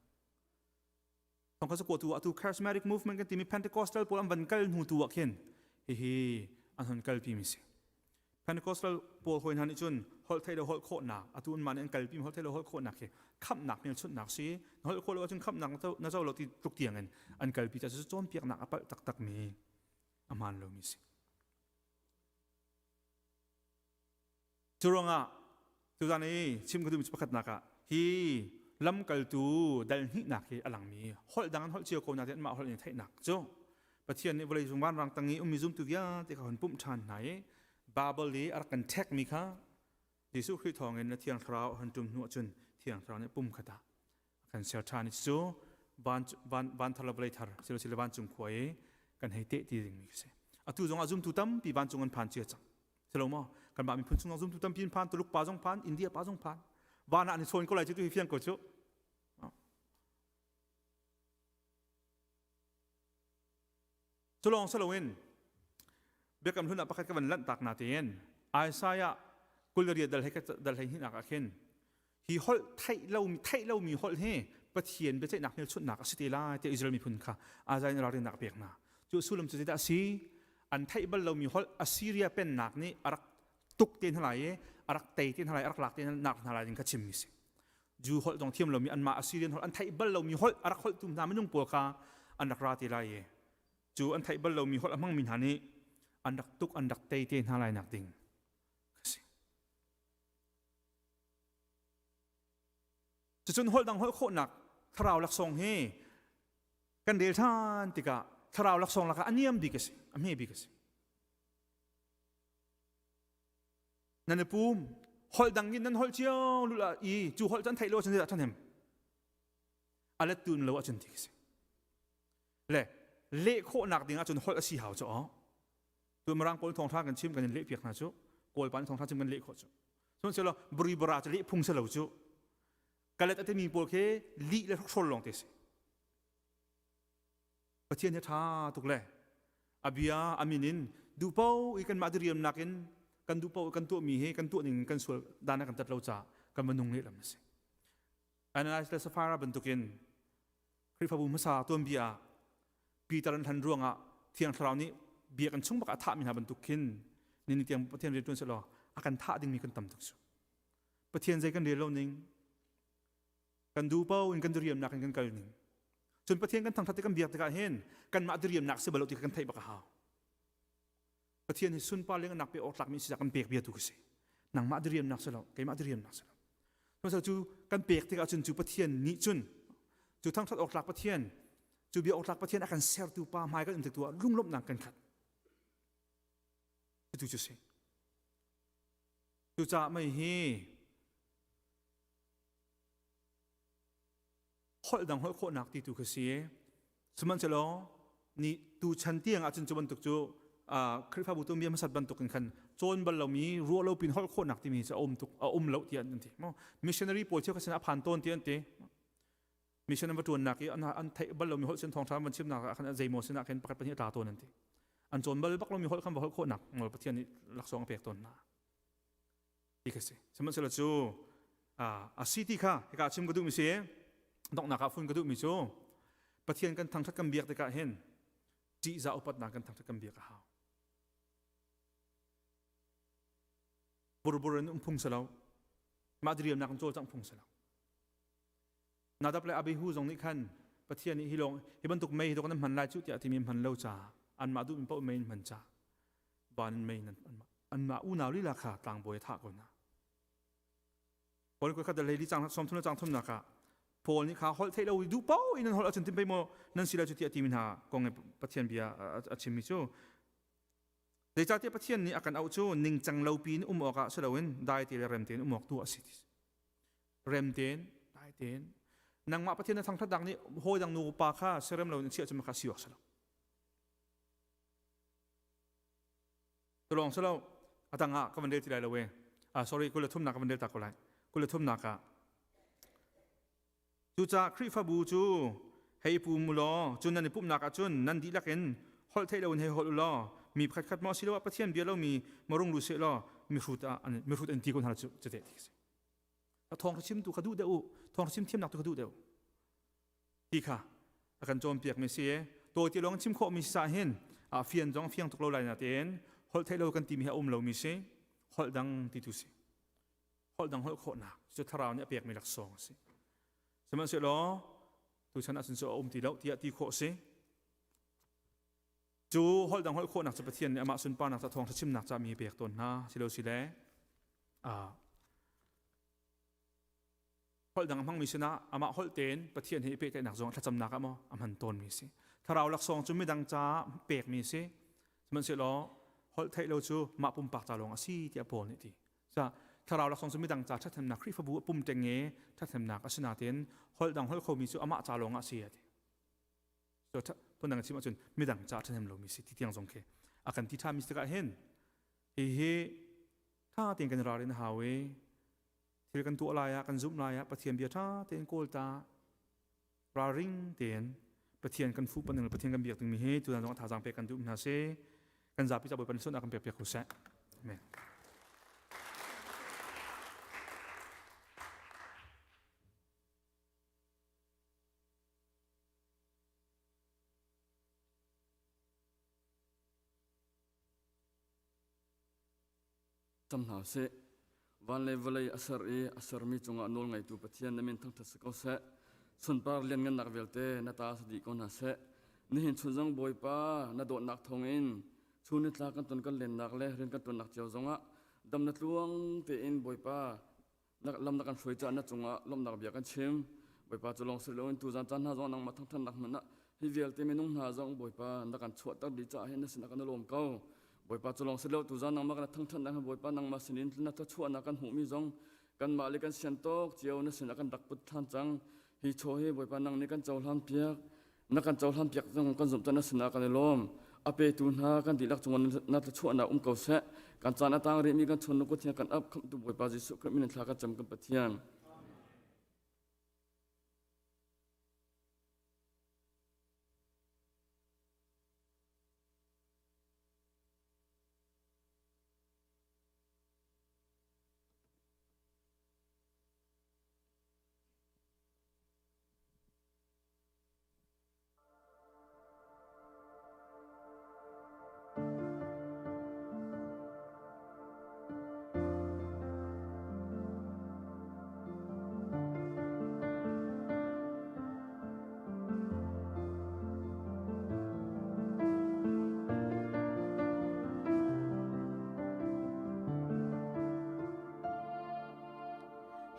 Thong kha cu tu atu charismatic movement kan timi Pentecostal pawl an van kal hnu tu ah khin hihi an hon kalpi mi si. Pentecostal pawl hoi hna nih cun holh theih lo holh khawhnak atu an mah nih an kalpi mi holh theih lo holh khawhnak hi khamhnak hmelchunhnak si holh khawh lo ahcun khamhnak na co lo ti tluk tiang in an kalpi ca cu cawnpiaknak a palh taktak mi a hmaan lomi si. Cu ruangah tuzan i chim ka duhmi cu pakhatnak ah hi lamkaltu dal hnihnak hi a langmi holh dang an holh cio ko na ti anmah holh in theihnak cu Pathian nih vawlei cung vanrang tang i ummi zumtu vialte kha hun pumh ṭhan hna i Babel i a rak kan ṭhekmi kha Jesuh Khrih thawngin na Thiang Thlarau a hun ṭum hnu ahcun Thiang Thlarau nih pum khat ah a kan ser ṭhan i cu van van van thar le vawlei thar silosile vancung khua i kan hei teh ti dingmi khi si. Atu zong ah zumtu tampi vancung an phan cia cang. Si lo maw? Kanmah miphun chung zumtu tampi in phan, Tuluk pa zong phan, India pa zong phan. Van ah an i chawn ko lai cu tu hi fiang ko cu. Culawng si loin Biakam Hlun ah pakhat ka van lanhtak na tein Isaiah 28 dal hei dal hei hnih nak ah khin hi holh theih lomi theih lomi holh hi Pathian biaceihnak hmelchunhnak a si te lai tiah Israel miphun kha Isaiah nih ralrinnak a pek hna. Cu sullam cu zeidah a si? An theih bal lomi holh Assyria pennak nih a rak tuk te hna lai i a rak tei te hna lai, a rak lak te hna lai ding kha chimmi si. Jew holh zong thiam lomi anmah Assyrian holh an theih bal lomi holh a rak holhtu hna minung pawl kha an rak ra te lai i cu an theih bal lomi holh a hmangmi hna nih an rak tuk an rak tei te hna lai nak ding a si. Cucun holh dang holh khawhnak thlarau laksawng hi kan rel ṭhan tikah thlarau laksawng lakah a niam bik a si, a hme bik a si. Nan i pum holh dang in nan holh cio lula i cu holh cu an theih lo ahcun zeidah ṭhahnem a let tu lo ahcun ti a si. Le leh khawhnak ding ahcun holh a si hau cu aw. Tu Mirang pawl thawngṭha kan chim kan in leh piak hna cu Kawl pa nih thawngṭha chim kan leh khawh cu. Sihmanhsehlaw buri bara cu leh phung si lo cu. Kalet a timi pawl khi lih le hrokhrawl lawng te si. Pathian hi ṭha tuk le a bia a min in duhpo i kanmah diriamnak in kan duhpo kan tuahmi hi kan tuah ning kan sual dan a kan tat lo caah kan minung lehlam a si. Ananias le Sapphira bantukin Khrihfabu hmasa tuanbia ah Peter an hlan ruangah Thiang Thlarau nih biakinn chung bak ah a thahmi hna bantuk khin nini tiang Pathian rian ṭuan sehlaw a kan thah dingmi kan tam tuk cu. Pathian zei kan rel lo ning kan duh paoh in kan diriamnak in kan kal ning cun Pathian kan thangthat i kan biak tikah hin kanmah diriamnak si bal lo ti kan theih bak a hau Pathian hi sunpar le nak pe awk tlakmi si kan pek bia tu ka si nangmah diriamnak si lo keimah diriamnak si lo cu kan pek tikah cun cu Pathian nih cun cu thangthat awk tlak Pathian cu bia awk tlak Pathian a kan sertu pa hmai kan um tik tu ah lunglawmhnak kan khat tu cu si cucaah mei hi holh dang holh khawhnak ti tu kha si. Sihmanhsehlaw ni tu chan tiang ahcun cu bantuk cu Khrihfabu tuanbia hmasat bantuk in khan cawn bal lomi ruah lo pin holh khawhnak timi cu a um tuk a um lo tiah an ti. Missionary pawl cheu kha sin a phan tawn ti an ti. Mission an va ṭuannak i an theih bal lomi holh sin thawngṭha an van chimnak ah khan zeimaw sinah khin pakhat pahnih a tla tawn an ti. An cawn bal bak lomi holh khan va holh khawhnak Pathian nih laksawng a pek tawn hna. Ti kha si. Sihmanhsehlaw cu a si ti kha hika chim ka duhmi si donghnak ah fun ka duhmi cu Pathian kan thangṭhat kan biak tikah hin ṭihzah upatnak kan thangṭhat kan biak a hau. Burbur in um phung si lo. Mah diriamnak in cawlcangh phung si lo. Nadab le Abihu zong nih khan Pathian nih hi lawng hi bantuk mei hi nan hman lai cu tiah timi hman lo caah anmah duhmi paoh mei in hman ca van in mei nan anmah unau lila kha tlangbawi a thah ko hna. Paul nih khat le li cang som thum le cang thumnak ah Paul nih kha holh theih lo duh paoh in nan holh ahcun tin pei maw nan si lai cu tiah timi hna kong i Pathian bia a chimmi cu zeicahtiah Pathian nih a kan auh cu ningcang lo piin um awkah si loin dai te le rem tein um awk tu a si rem tein dai tein nangmah Pathian na thangthat dak nih hawi dang nu pa kha serem lo in chiah cu kha si awk si lo Tulawng si lo a tang ah ka van rel ti lai lo e. Ah sorry kul le thumnak ka van rel ta ko lai. Kul le thumnak ah Cucaah Khrihfabu cu hei pum u law cun nan i pumhnak ah cun nan dihlak in holh theih loin hei holh u law mi pakhatkhat maw asiloah Pathian bia lomi maw rung lu seh law mihrut ah an mihrut an ti ko hna cu cete ti si. Thawng chimtu kha duh deuh u thawng chim thiamnak tu kha duh deuh ti kha a kan cawnpiakmi si tawi ti lawng chim khawhmi si hin a fian zong fiang tuk lo lai na tein holh theih lo kan timi hi a um lomi si holh dang ti tu si holh dang holh khawhnak cu thlarau nih a pekmi laksawng a si sihmanhsehlaw tuchan ahcun cu a um ti lo tiah ti khawh si cu holh dang holh khawhnak cu Pathian nih amah sunparnak ca thawngṭha chimnak ca mi pek tawn hna silo sile holh dang a hmangmi sinah amah holh tein Pathian he i pehtlaihnak zong thlacamnak ah maw a hman tawnmi a si. Thlarau laksawng cu midang caah pekmi a si. Sihmanhsehlaw holh theih lo cu mah pumpak ca lawng a si tiah Paul nih a ti. Ca thlarau laksawng cu midang ca ṭhathnemnak Khrihfabu a pum ṭengnge ṭhathnemnak a si nain holh dang holh khomi cu amah ca lawng ah a si a ti. So phundang chim ahcun midang ca ṭhahnem lomi si ti tiang zong khi a kan ti ṭhami tikah hin hihi ṭha tein kan ralrin a hau i thil kan tuah lai ah kan zumh lai ah Pathian bia ṭha tein kawl ta ralring tein. Pathian kan fuh paning le Pathian kan biak dingmi hi tutan zong thazaang pek kan duh hna si. Kan zapi ca Bawipa nih sunnak kan pek piak ko seh. Amen. Cam hna usih. Van le vawlei a ser i a sermi cungah nawl ngeitu Pathian na min thangṭhat si ko seh. Sunpar lianngannak vialte na ta si dih ko hna seh. Nihin chun zong Bawipa na dawtnak thawngin chun nitla kan ton kan lennak le rian kan ṭuannak cio zongah dam na tluang tein Bawipa lam na kan hruai caah na cungah lawmhnak bia kan chim. Bawipa cu lawng si loin tuzan caan hna zong nangmah thangṭhatnak hmanh ah hi vialte minung hna zong Bawipa na kan chuahter dih caah hin na sinah kan i lawm ko. Bawipa cu lawng si lo tuzan nangmah kan thangṭhatnak hin Bawipa nangmah sinin na thluachuahnak kan hmuhmi zong kanmah le kan sian tawk cio na sinah kan rak put ṭhan cang. Hi chaw hi Bawipa nang nih kan cohlan piak. Na kan cohlan piak zong kan zumh na sinah kan i lawm. A petu hna kan dihlak cungah na thluachuahnak um ko seh. Kan caan a tang rihmi kan chun kut kan ap khamhtu Bawipa Jesuh Khrih min in thla kan cam kan Pathian.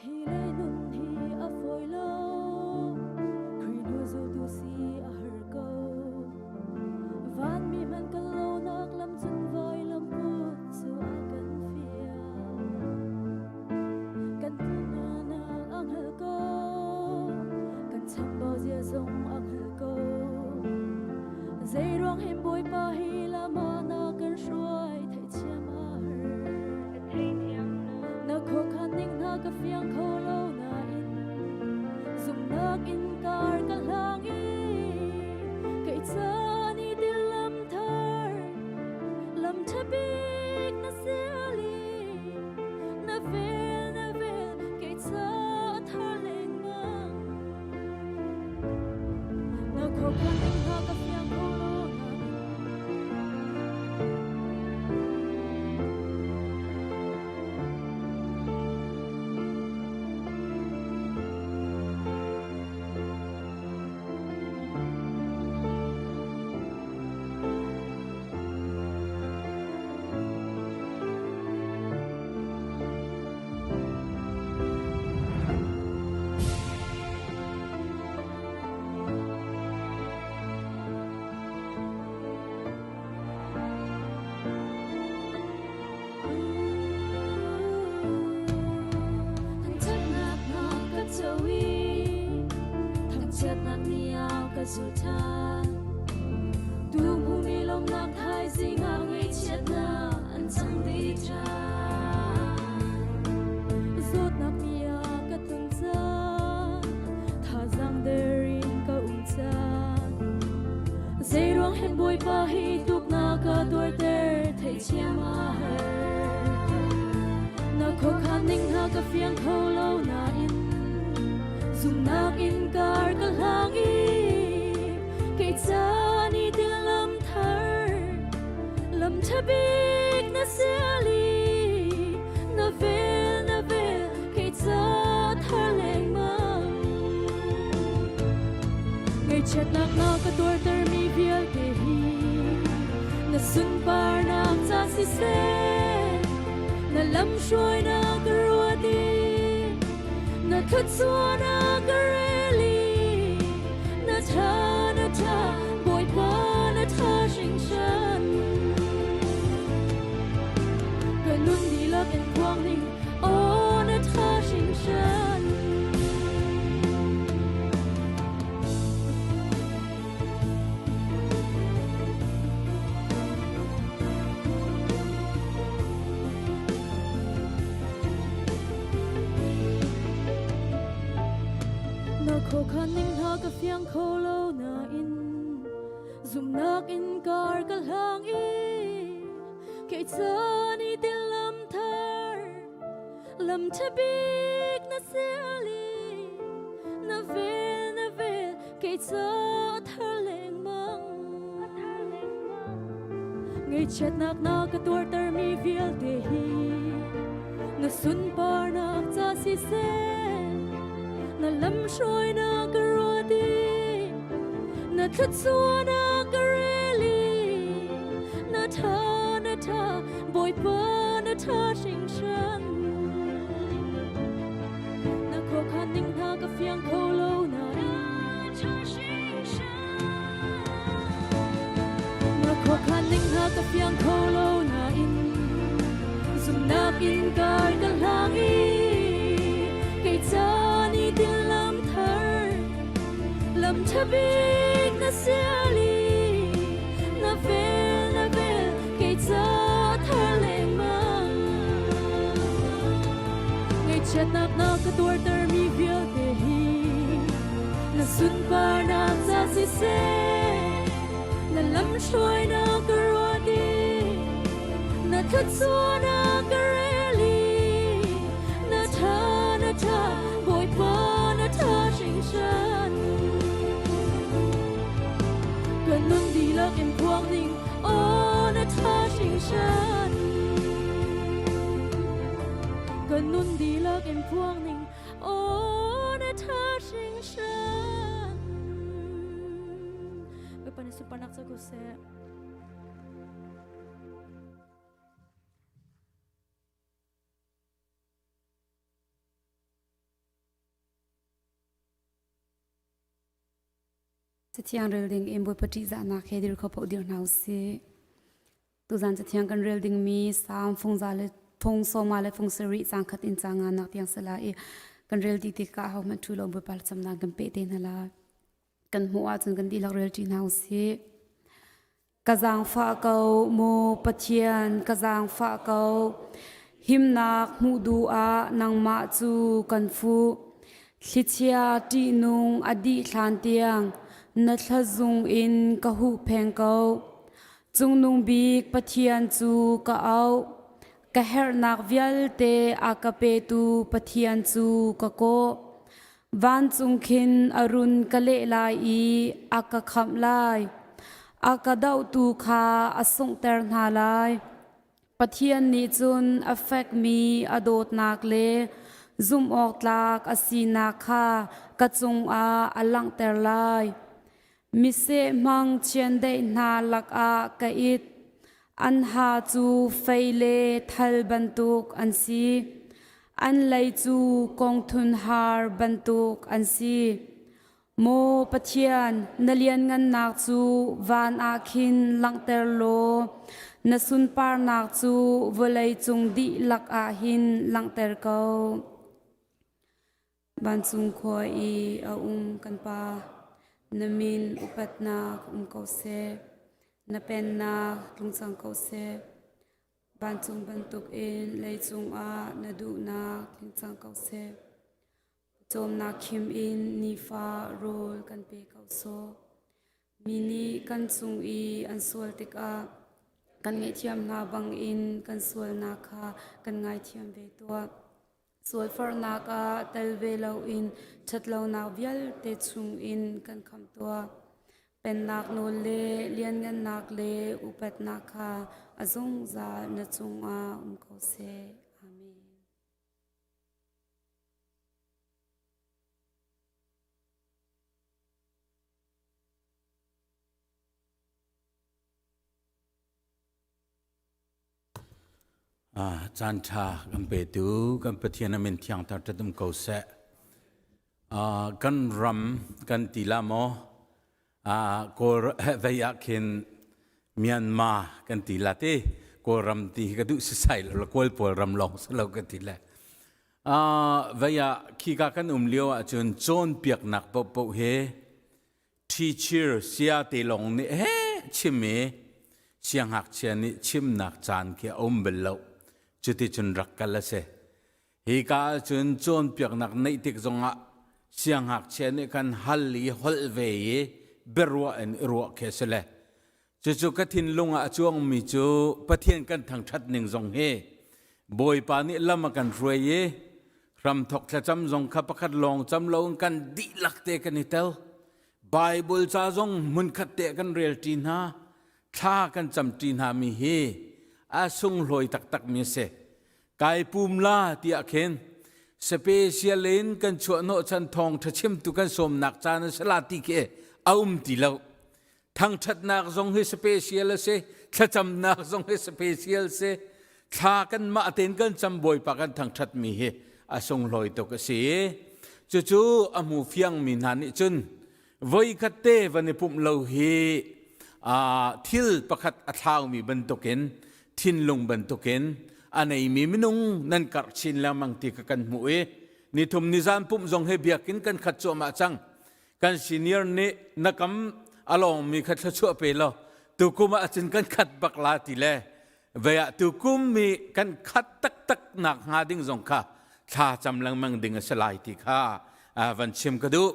Hi lei nun hi a fawi lo, Khrih hnu zultu si a har ko. Vanmi hmanh kal lonak lam cun vailam put cu a kan fial. Kan tuahnak a hngal ko, kan chambau zia zong a hngal ko. Zeiruang hen Bawipa hi lam ah na kan hruai theihthiam a har. Na khuakhan ning hna ka fiang kho lo nain zumhnak in kar ka hlang i kei caan i til lam thar lam ṭha bik na siali na vel na vel kei ca a thar lengmang na khuakhan ning hna ka fiang kho lo nain. Thangchiatnak hna ka co i thangchiatnak ni ah ka zul ṭhan. Tu hmumi lawmhnak thaizing ah ngaihchiatnak an cang dih ṭhan. Zawtnak ni ah ka tlung caan, thazaang der in ka um caan. Zeiruang hen Bawipa hi tuknak ka tuarter theihthiam a har. Na khuakhan ning hna ka fiang kho lo nain zumhnak in kar ka hlang i kei caan i til lam thar lam ṭha bik na siali na vel na vel kei ca thar lengmang. Ngaihchiatnak na ka tuartermi vialte hi na sunparnak ca siseh, na lamhruainak ka ruat i na thluachuahnak ka rel i na ṭha na ṭha Bawipa na ṭha hringhran. Ka nun dihlak in phuang ning, aw na ṭha hringhran. Na khuakhan ning hna ka fiang kho lo nain. Zumhnak in kar ka hlang i kei caan i til lam thar lam ṭha bik na sial i na vel na vel kei ca a thar lengmang. Ngaihchiatnak na ka tuartermi vialte hi na sunparnak ca siseh na lamhruainak ka ruat i na thluachuahnak ka rel i na ṭha na ṭha Bawipa na ṭha hringhran. Na khuakhan ning hna ka fiang kho lo nain Na khuakhan ning hna ka fiang kho lo nain zumhnak in kar ka hlang i kei caan i til lam thar lam ṭha bik na sial i na vel na vel kei ca thar lengmang. Ngaihchiatnak na ka tuartermi vialte hi na sunparnak ca siseh na lamhruainak ka ruat i na thluachuahnak ka rel i na ṭha na ṭha Bawipa na ṭha hringhran. Ka nun dihlak in phuang ning aw na ṭha hringhran. Ka nun dihlak in phuang ning aw na ṭha hringhran. Bawipa nih sunparnak co ko seh. Cathiang rel ding in Bawipa ṭihzahnak he dir kho paoh dir hna usih. Tuzan cathiang kan rel dingmi Salm fungza le fung sawma le fung sarih caang khat in caang nga nak tiang sala i kan rel dih tikah ahohmanh ṭhu lo Bawipa thlacamnak kan peh te hna lai. Kan hmuh ahcun kan dihlak rel ṭi hna usih. Ka zaangfah ko, maw Pathian, ka zaangfah ko. Himnak hmuh duh ah nangmah cu kan fuh. Thlichia ṭihnung a dih hlan tiang na thlazung in ka huhpheng ko. Cungnung bik Pathian cu ka auh. Ka herhnak vialte a ka petu Pathian cu ka kawh. Vancung khin a run ka leh lai i a ka khamh lai. A ka dohtu kha a sunghter hna lai. Pathian nih cun a fekmi a dawtnak le zumhawktlak a sinak kha ka cungah a langhter lai. Miseh hmang chiandeih hna lakah ka it. An ha cu fei le thal bantuk an si. An lei cu kongthun har bantuk an si. Maw Pathian, na lianngannak cu van ah khin langhter law na sunparnak cu vawlei cung dihlak ah hin langhter ko. Vancung khua i a um kan Pa, na min upatnak um ko seh. Na pennak tlung cang ko seh. Vancung bantukin leicung ah na duhnak tling cang ko seh. Cawmnak khim in nifa rawl kan pe ko sawh. Mi nih kan cung i an sual tikah kan ngaihthiam hna bangin kan sualnak kha kan ngaithiam ve tuah. Sualfarnak ah tel ve loin ṭhatlonak vialte chungin kan khamh tuah. Pennak nawl le lianngannak le upatnak kha a zungzal na cungah um ko seh. Amen. Caan ṭha kan petu kan Pathian a min thiangthar ṭhat um ko seh. Kan ram kan ti la maw? Kawl vei ah khin Myanmar kan ti la ti Kawlram ti hi ka duh sisai lo Kawl pawl ram lawng si lo ka ti le. Vei ah khika kan um lio ahcun cawnpiaknak paohpaoh hi Teacher sia te lawng nih he chim i siangngakchia nih chimnak caan khi a um bal lo. Cuticun rak kal a si. Hika ahcun cawnpiaknak neih tik zongah siangngakchia nih khan hal i holh ve i biaruah in i ruah khi a si le. Cucu ka thinlung ah a cuangmi cu Pathian kan thangṭhat ning zong hi Bawipa nih lam a kan hruai i hramthok thlacam zong kha pakhat lawng cam loin kan dihlak te kan i tel. Bible ca zong hmunkhat te kan rel ṭi hna, thla kan cam ṭi hna mi hi a sunglawi taktak mi a si. Kai pum la tiah khin special in kan chuahhnawh chan thawngṭha chimtu kan sawmnak caan a si la ti khi a um ti lo. Thangṭhatnak zong hi special a si, thlacamnak zong hi special si. Thla kanmah tein kan cam Bawipa kan thangṭhatmi hi a sunglawi tuk a si. Cucu a hmu fiangmi hna nih cun voikhat te van i pumh lo hi thil pakhat a thlaumi bantukin thinlung bantukin a neimi minung nan karh chin lengmang ti kha kan hmuh i nithum nizan pumh zong hi biakinn kan khat cuahmah cang. Kan senior nih na kam a lawngmi kha thluachuah pe law tukum ah cun kan khat bak la ti le vei ah tukum mi kan khat taktak nak hnga ding zong kha thla cam lengmang ding a si lai ti kha van chim ka duh.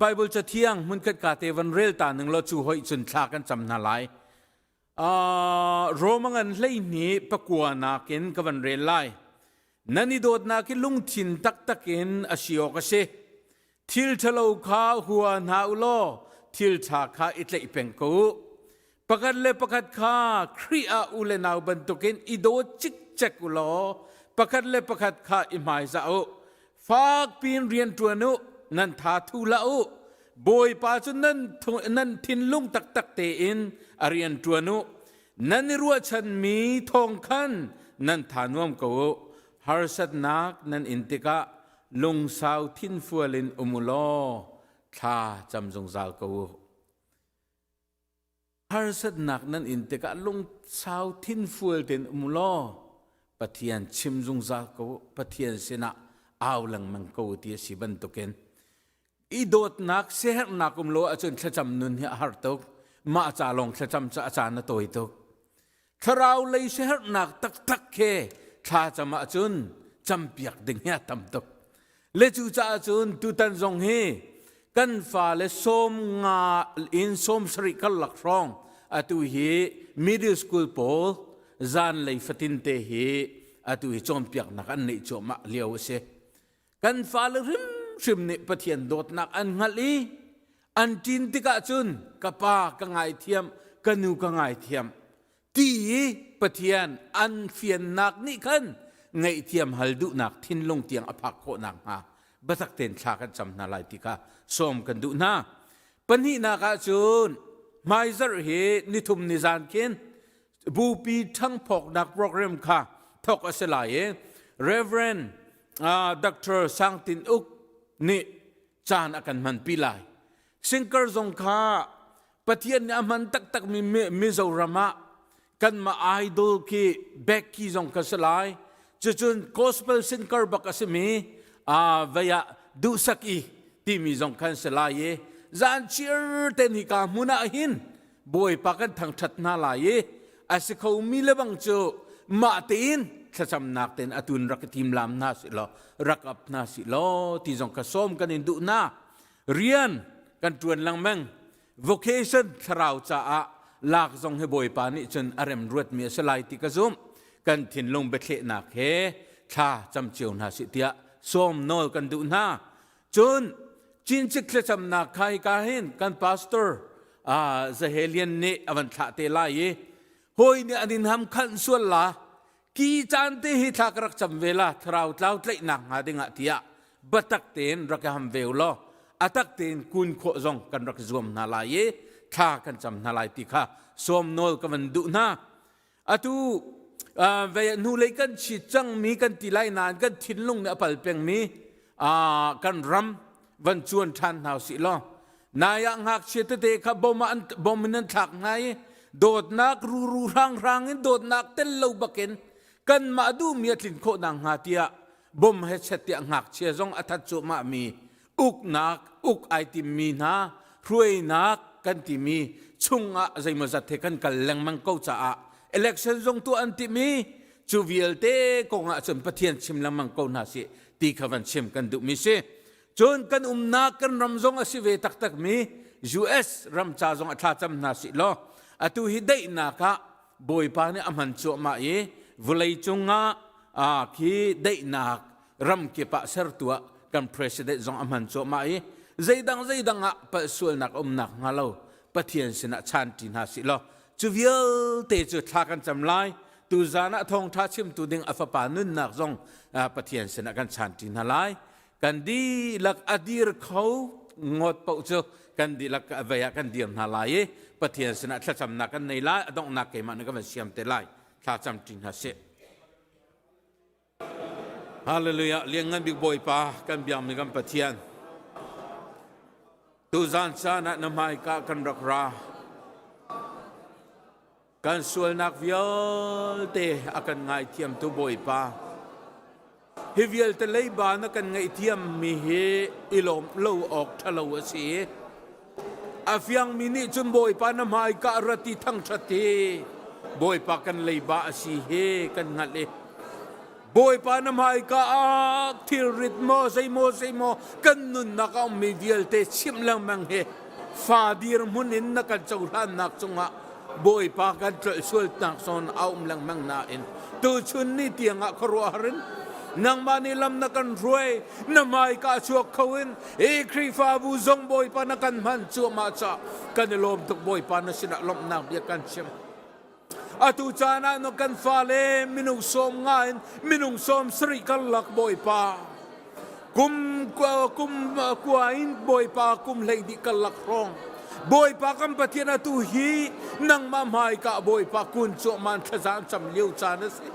Bible cathiang hmunkhat ka te van rel ta ning law cu hoih cun thla kan cam hna lai. Rome ngan 12 pakua nakin ka van rel lai. Nan i dawtnak hi lungthin taktak in a si awk a si. Thil ṭhalo kha hua hna u law thil ṭha kha i tlaih peng ko u. Pakhat le pakhat kha Khrih ah u le nau bantukin i daw cikcek u law pakhat le pakhat kha i hmaizah u. Fak piin rian ṭuan u, nan tha thu hlah u. Bawipa cu nan, nan thinlung taktak tein a rian ṭuan u. Nan i ruahchanmi thawng khan nan tha nuam ko u. Harsatnak nan in tikah lungsau thinfual in um u law thla cam zungzal ko u. Harsatnak nan in tikah lungsau thinfual tein um law Pathian chim zungzal ko Pathian sinah au lengmang ko ti a si bantukin i dawtnak siaherhnak um lo ahcun thlacam nun hi a har tuk mah ca lawng thlacam ca a caan a tawi tuk thlarau lei siaherhnak taktak he thlacam ahcun campiak ding hi a tam tuk Le cucaah cun tutan zong hi kan fale 50 in 70 karlak hrawng atu hi middle school pawl zanlei fatin te hi atu hi cawnpiaknak an neih cuahmah lio a si. Kan fale hrimhrim nih Pathian dawtnak an hngalh i an ṭin tikah cun ka pa ka ngaithiam, ka nu ka ngaithiam ti i Pathian an fiannak nih khan ngaihthiam hal duhnak thinlung tiang a phak khawh nakhnga biatak tein thla kan cam hna lai ti kha sawm kan duh hna. Pahnihnak ah cun hmaizarh hi nithum nizan khin bupi ṭhangphawknak program kha thawk a si lai i Reverend uh, Dr. Sang Tin Uk nih caan a kan hmanpi lai. Singkar zong kha Pathian nih a hman taktakmi Mizoram ah kanmah idol khi Becky zong ka si lai. Cucun gospel singer bak a simi vei ah duhsak i timi zong khan si lai i zan chiar ten hi ka hmun ah hin Bawipa kan thangṭhat hna lai i a si khomi le bang cu mah tein thlacamnak tein atun rak i tim lam hna si law rak ap hna si law ti zong ka sawm kan in duh hna. Rian kan ṭuan lengmang vocation thlarau caah lak zong hi Bawipa nih cun a rem ruatmi a si lai ti ka zumh. Kan thinlung biathlehnak he thla cam cio hna sih tiah sawm nawl kan duh hna. Cun cincik thlacamnak kha hika hin kan pastor Zahelian nih a van thlah te lai i hawi nih an in ham khanh sual la ki caan te hi thla ka rak cam ve la thlarau tlau tlaihnak hnga dingah tiah biatak tein rak i ham ve u law a tak tein kun khawh zong kan rak zuam hna lai i thla kan cam hna lai ti kha sawm nawl ka van duh hna atu vei hnulei kan chi cangmi kan ti lai nain kan thinlung nih a pal pengmi kan ram van cuan ṭhan hna usih law nai ah ngakchia tete kha bom ah bom in an thlak hna i dawtnak ruru hranghrang in dawtnak tel lo bakin kanmah duhmi a tlin khawh nakhnga tiah bom he chet tiah ngakchia zong a that cuahmah mi uknak uk ai timmi hna hruainak kan timi chungah zeimawzat he kan kal lengmang ko caah election zong tuah an timi cu vialte kongah cun Pathian chim lengmang ko hna sih ti kha van chim kan duhmi si. Cun kan umnak kan ram zong a si ve taktakmi. US ram ca zong a thla cam hna sih law atu hi daihnak ah Bawipa nih a hman cuahmah i vawlei cungah khi daihnak ram kip ah sertu ah kan president zong a hman cuahmah i zeidang zeidang ah palh sualnak a umnak hnga lo Pathian sinah chan ṭi hna sih law cu vialte cu thla kan cam lai. Tuzan ah thawngṭha chimtu ding a fapa nunnak zong Pathian sinah kan chan ṭi hna lai. Kan dihlak a dir kho ngawt paoh cu kan dihlak vei ah kan dir hna lai i Pathian sinah thlacamnak kan nei lai. A donghnak keimah nih ka van siam te lai. Thla cam ṭi hna sih. Hallelujah. Lianngan bik Bawipa kan biakmi kan Pathian. Tuzan caan ah na hmaika kan rak ra. Kan sualnak vialte a kan ngaithiamtu Bawipa. Hi vialte leiba na kan ngaihthiam mi hi i lawm lo awk ṭhalo a si. A fiangmi nih cun Bawipa na hmaika rat i thangṭhat hi Bawipa kan leiba a si hi kan hngalh i Bawipa na hmaika ah thilrit maw zeimaw zeimaw kan nunnak a ummi vialte chimh lengmang hi fa dirhmun in na kan cohlannak cungah Bawipa kan tlolh sualnak zawn a um lengmang nain tuchun ni tiangah khuaruahhar in nangmah nih lam na kan hruai na hmaika chuak kho in hi Khrihfabu zong Bawipa na kan hman cuahmah ca kan i lawm tuk. Bawipa na sinah lawmhnak bia kan chim. Atu caan ah no kan fale minung 50 in minung 70 karlak Bawipa kum kum kua in Bawipa kum 12 karlak hrawng Bawipa kan Pathian atu hi nangmah hmaika Bawipa kun cuahmah thlazang cam lio caan a si.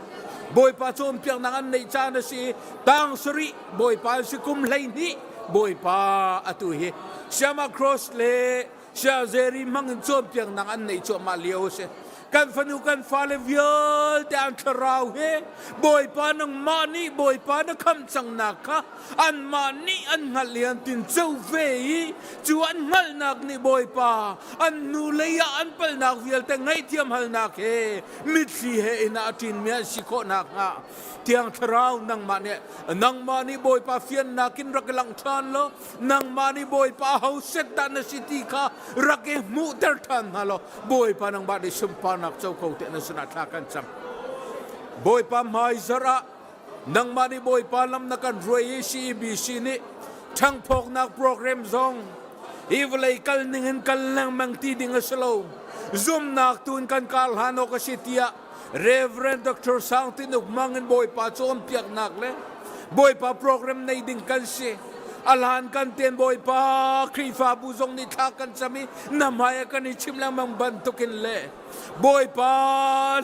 Bawipa cawnpiaknak an neih caan a si. Tang sarih Bawipa si kum 12 Bawipa atu hi Siama Cross le Sia Zeri hmang in cawnpiaknak an neih cuahmah lio a si. Kan fanu kan fale vialte an thlarau he Bawipa nangmah nih Bawipa na khamh cangnak kha anmah nih an hngalh i an tin co ve i cu an hngalhnak nih Bawipa an nu lei ah an palhnak vialte ngaihthiam halnak he mitthli he inn ah a ṭinmi an si khawh nakhnga Thiang Thlarau nangmah nih nangmah nih Bawipa fiannak in rak i langh ṭhan law nangmah nih Bawipa ho set dah na si ti kha rak i hmuhter ṭhan hna law Bawipa nangmah nih sunparnak co ko te na sinah thla kan cam. Bawipa hmaizarh ah nangmah nih Bawipa lam na kan hruai i CEBC nih ṭhangphawknak program zong hi vawlei kal ning in kal lengmang ti ding a si lo zumnak tu in kan kar hlan awk a si tiah Reverend Dr. Sang Tinuk mang in Bawipa cawnpiaknak le Bawipa program nei ding kan si. Alan kan ten Bawipa Khrihfabu zong nih thla kan cam i na hmai ah kan i chim lengmang bantukin le Bawipa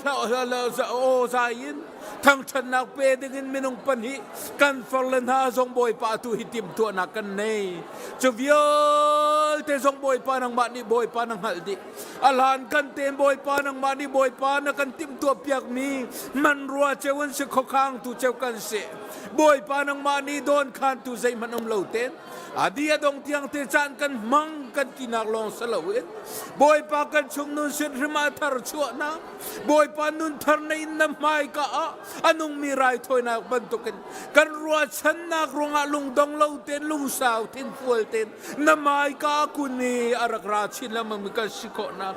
aw zai in thangṭhatnak pe dingin minung pahnih kan far le hna zong Bawipa tu hi timhtuahnak kan nei. Cu vialte zong Bawipa nangmah nih Bawipa na hngalh dih. A hlan kan ten Bawipa nangmah nih Bawipa na kan timhtuah piakmi hmanrua ceu an si khuakhang tu ceu kan si. Bawipa nangmah nih dawn khan tu zeihmanh um lo ten adi a dong tiang te caan kan hmang kan tinak lawng si loin Bawipa kan chung nun sin hrim ah thar chuahnak Bawipa nun thar na in na hmai ka ah a nungmi raithawinak bantukin kan ruahchannak ruangah lungdong lo ten lungsau thinfual ten na hmaika kun i a rak ra chin lengmang mi kan si khawhnak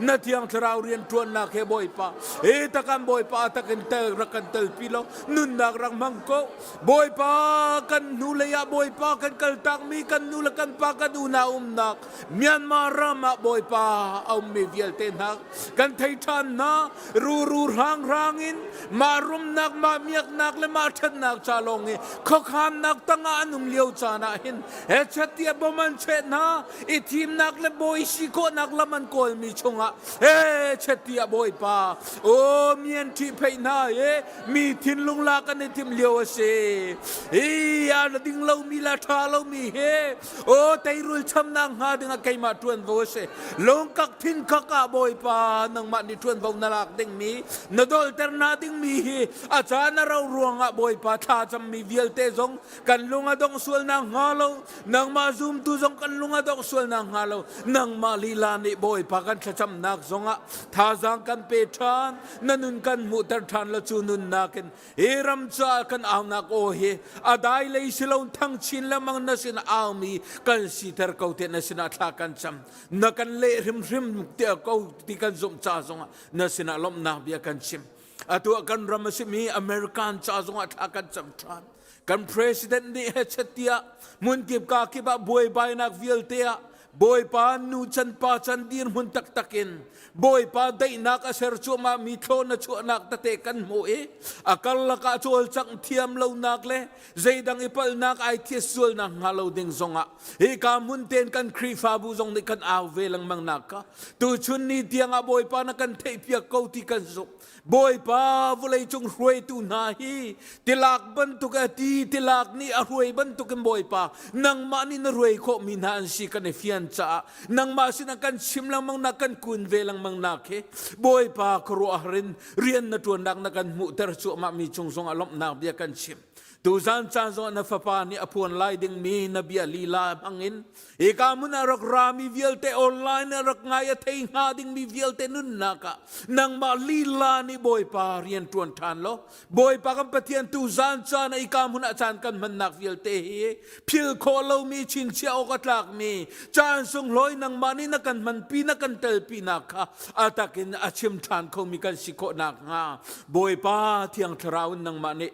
na thiang thlarau rian ṭuannak he Bawipa he takan Bawipa takin tel rak kan telpi lo nunnak rak hmang ko. Bawipa kan hnu lei ah Bawipa kan kaltak mi kan nu le kan pa kan unau umnak Myanmar ram ah Bawipa a ummi vialte hna kan thei ṭhan hna. Ruru hrang hrang in mah rumnak mah miaknak le mah ṭhatnak ca lawng i khuakhannak tangah an um lio caan ah hin hechet tiah bom an cheh hna i thimnak le bawi si khawhnak lam an kawlmi chungah hechet tiah Bawipa o mi an ṭhihpheih hna i mi thinlung lak an i timh lio a si. Hi a ding lomi le ṭha lomi hi o teirul chamnak hnga dingah keimah ṭuanvo a si. Lungkak thinkak ah Bawipa nangmah nih ṭuanvo na lak dingmi na dolter na dingmi hi a caan a rau ruangah Bawipa thla cammi vialte zong kan lung a dongh sual nak hnga lo. Nangmah zumtu zong kan lung a dongh sual nak hnga lo. Nangmah lila nih Bawipa kan thla. thlacamnak zongah thazaang kan pe ṭhan na nun kan hmuhter ṭhan la cu nunnak in hi ram caah kan aunak aw hi a dai lei si lo thang chin lengmang na sin aumi kan siter ko te na sinah thla kan cam na kan leh hrimhrim te ko ti kan zumh ca zongah na sinah lawmhnak bia kan chim atu ah kan ram a simi American ca zongah thla kan cam ṭhan kan president nih hechet tiah hmunkip ka kip ah buaibainak vialte ah Bawipa nu chan pa chan dirhmun taktak in Bawipa daihnak a ser cuahmah mi thlawn a chuahnak tete kan hmuh i a karlak ah cawlcangh thiam lonak le zeidang i palhnak ai thias sualnak hnga lo ding zongah hika hmun ten kan Khrihfabu zong nih kan au ve lengmang nak kha tuchun ni tiangah Bawipa na kan theihpiak ko ti kan zumh Bawipa vawleicung hruaitu hna hi tilak bantuk a ti tilak nih a hruai bantuk in Bawipa nangmah nih na hruai khawhmi hna an si kan i fian caah nangmah sinah kan chim lengmang nak kan kun ve lengmang nak hi Bawipa khuaruahhar in rian na ṭuannak na kan hmuhter cuahmah mi cung zongah lawmhnak bia kan chim Tuzan caan zong na fapa nih a phuan lai dingmi na bia lila hmangin hika hmun ah rak rami vialte online ah rak ngai a thei hnga dingmi vialte nunnak ah nangmah lila nih Bawipa rian ṭuan ṭhan law Bawipa kan Pathian tuzan caan ah hika hmun ah caan kan hmannak vialte hi phil khawh lomi chinchiah awk a tlakmi caan sunglawi nangmah nih na kan hmanpi na kan telpinak kha a takin a chim ṭhan khomi kan si khawh nakhnga Bawipa Thiang Thlarau in nangmah nih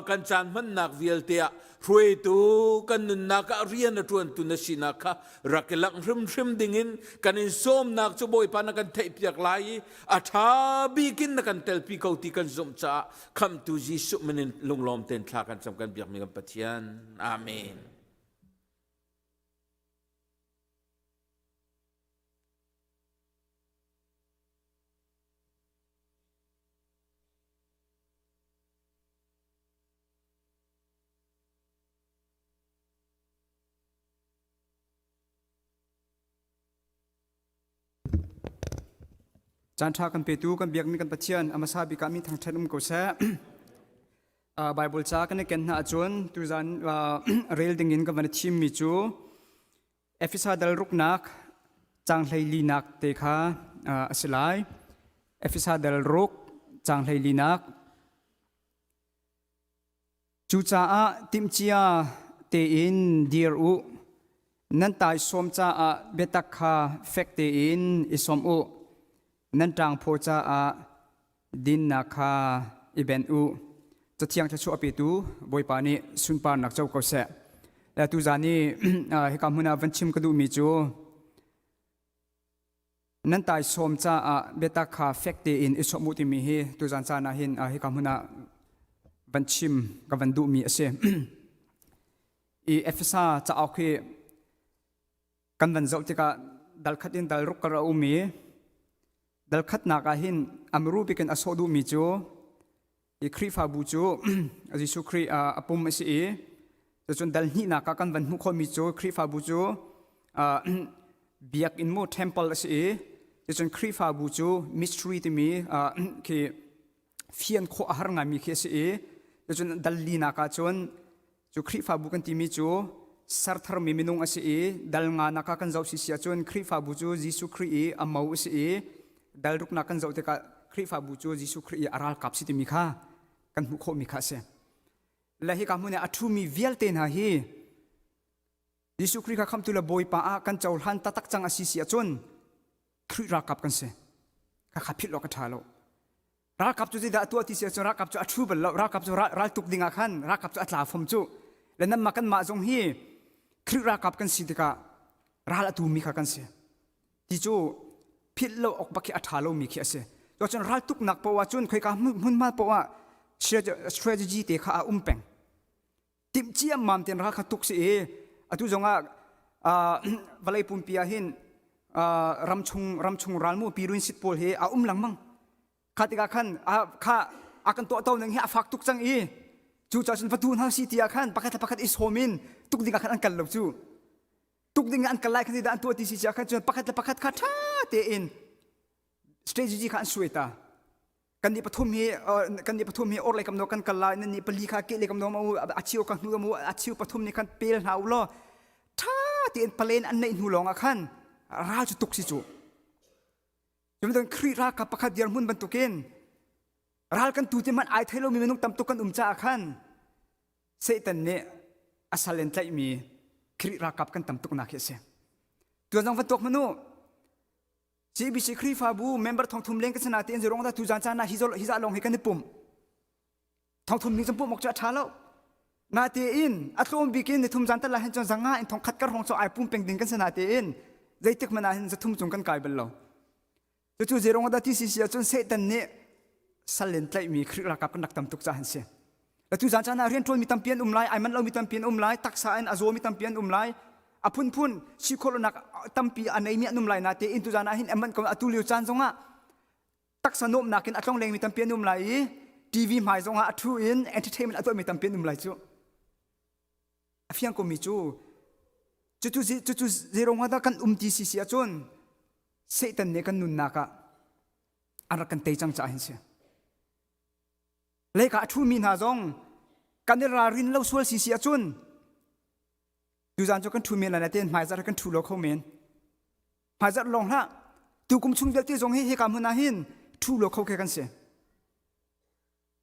kan caan hmannak vialte ah hruaitu kan nunnak ah rian a ṭuantu na sinak kha rak i langh hrimhrim dingin kan in sawmnak cu Bawipa na kan theihpiak lai i a ṭha bik in na kan telpi ko ti kan zumh caah khamhtu Jesuh min in lunglawm tein thla kan cam kan biakmi kan Pathian. Amen. Caan ṭha kan petu kan biakmi kan Pathian a hmasa bik ah mi thangṭhat um ko seh. Bible ca kan i ken hna ahcun tuzan rel dingin ka van i thimmi cu Efesa dal ruknak caang hleilinak te kha a si lai. Efesa dal ruk caang hleilinak. Cucaah timhcia tein dir u. Nan taisawm caah biatak kha fek tein i sawm u. Nan ṭangphaw caah dinnak kha i benh u. Cathiang thluachuah a petu Bawipa nih sunparnak co ko seh. Le tuzaan i hika hmun ah van chim ka duhmi cu nan taisawm caah biatak kha fek tein i sawm u timi hi tuzaan caan ah hin hika hmun ah van chim ka van duhmi a si. I Efesa cauk hi kan van zoh tikah dal khat in dal ruk kar a um i dal khatnak ah hin amru bikin a sawh duhmi cu i Khrihfabu cu Jesuh Khrih a pum a si i cun dal hnihnak ah kan van hmuh khawhmi cu Khrihfabu cu biakinn mu temple a si i cun Khrihfabu cu mystery timi khi fian khawh a har ngaimi khi a si i cun dal linak ah cun Cu Khrihfabu kan timi cu sertharmi minung a si i dal nganak ah kan zoh si si ahcun Khrihfabu cu Jesuh Khrih i a mo a si i dal ruknak kan zoh tikah Khrihfabu cu Jesuh Khrih i a ralkap si timi kha kan hmuh khawhmi kha a si. Le hika hmun i a ṭhumi vialte hna hi Jesuh Khrih kha khamhtu le Bawipa ah kan cohlan taktak cang a si si ahcun Khrih ralkap kan si. Khakha philh awk a ṭha lo. Ralkap cu zeidah a tuah ti si ahcun ralkap cu a ṭhu bal lo. Ralkap cu ral tuk ding ah khan ralkap cu a tla fom cu. Le nanmah kanmah zong hi Khrih ralkap kan si tikah ral a tumi kha kan si. Ti cu philh lo awk bak khi a ṭha lomi khi a si. Cun ral tuknak poah cun khoika hmunhma poah strategy te kha a um peng. Timh ciammam tein ral kha tuk si i atu zongah vawlei pumpi ah hin ramchung ramchung ralmu pirun sit pawl hi a um lengmang kha tikah khan kha a kan tuah to ning hi a fak tuk cang i cu ca cun va tu hna si ti ah khan pakhat le pakhat i sawm in tuk ding ah khan an kal lo cu tuk ding ah an kal lai khan dah an tuah ti si ah khan cun pakhat le pakhat kha ṭha tein strategy kha an suai ta kan nih pathum hi kan nih pathum hi orlei kam no kan kal lai nan nih pali kha ke le kam no mu a chiu ka hnu mu a chiu pathum nih khan pel hna u law ṭha tein palen an neih hnu lawng ah khan ral cu tuk si cu. Cubantukin Khrih ralkap pakhat dirhmun bantukin ral kan tu ti hmanh ai thei lomi minung tam tuk kan um caah khan Satan nih a sal in tlaihmi Khrih ralkap kan tam tuknak hi a si. Tuan zong van tuak hmanh u. CBC Khrihfabu member thongthum leng kan si natein zeirong dah tuzan caan ah hi zah lawng hi kan i pumh. Thongthum ning cun pumh awk cu a ṭha lo. Natein a tlawm bik in nithum zan tal ah hin cun zanga in thongkhat kar hrawng cu ai pum peng ding kan si natein zeitik hmanh ah hin zathum cung kan kai bal lo. Cucu zeirong dah ti si si ahcun Satan nih sal in tlaihmi Khrih ralkap kan rak tam tuk caah an si. Atu zan caan ah rianṭuanmi tampi an um lai, ai manh lomi tampi an um lai, taksa in a zawmi tampi an um lai, a phunphun si khawhlonak tampi a neimi an um lai natein tuzan ah hin a manh ko atu lio caan zongah taksa nuamhnak in a tlonglengmi tampi an um lai i TV hmai zongah a ṭhu in entertainment a tuahmi tampi an um lai cu. A fiang komi cu cucu cucu zeirong ah dah kan um ti si si ahcun Satan nih kan nunnak ah a rak kan tei cang caah hin si. Leika a ṭhumi hna zong kan i ralrin lo sual si si ahcun tuzan cu kan ṭhu men lai nain hmaizarh kan ṭhu lo kho men. Hmaizarh lawng hlah tukum chung vialte zong hi hika hmun ah hin ṭhu lo kho ke kan si.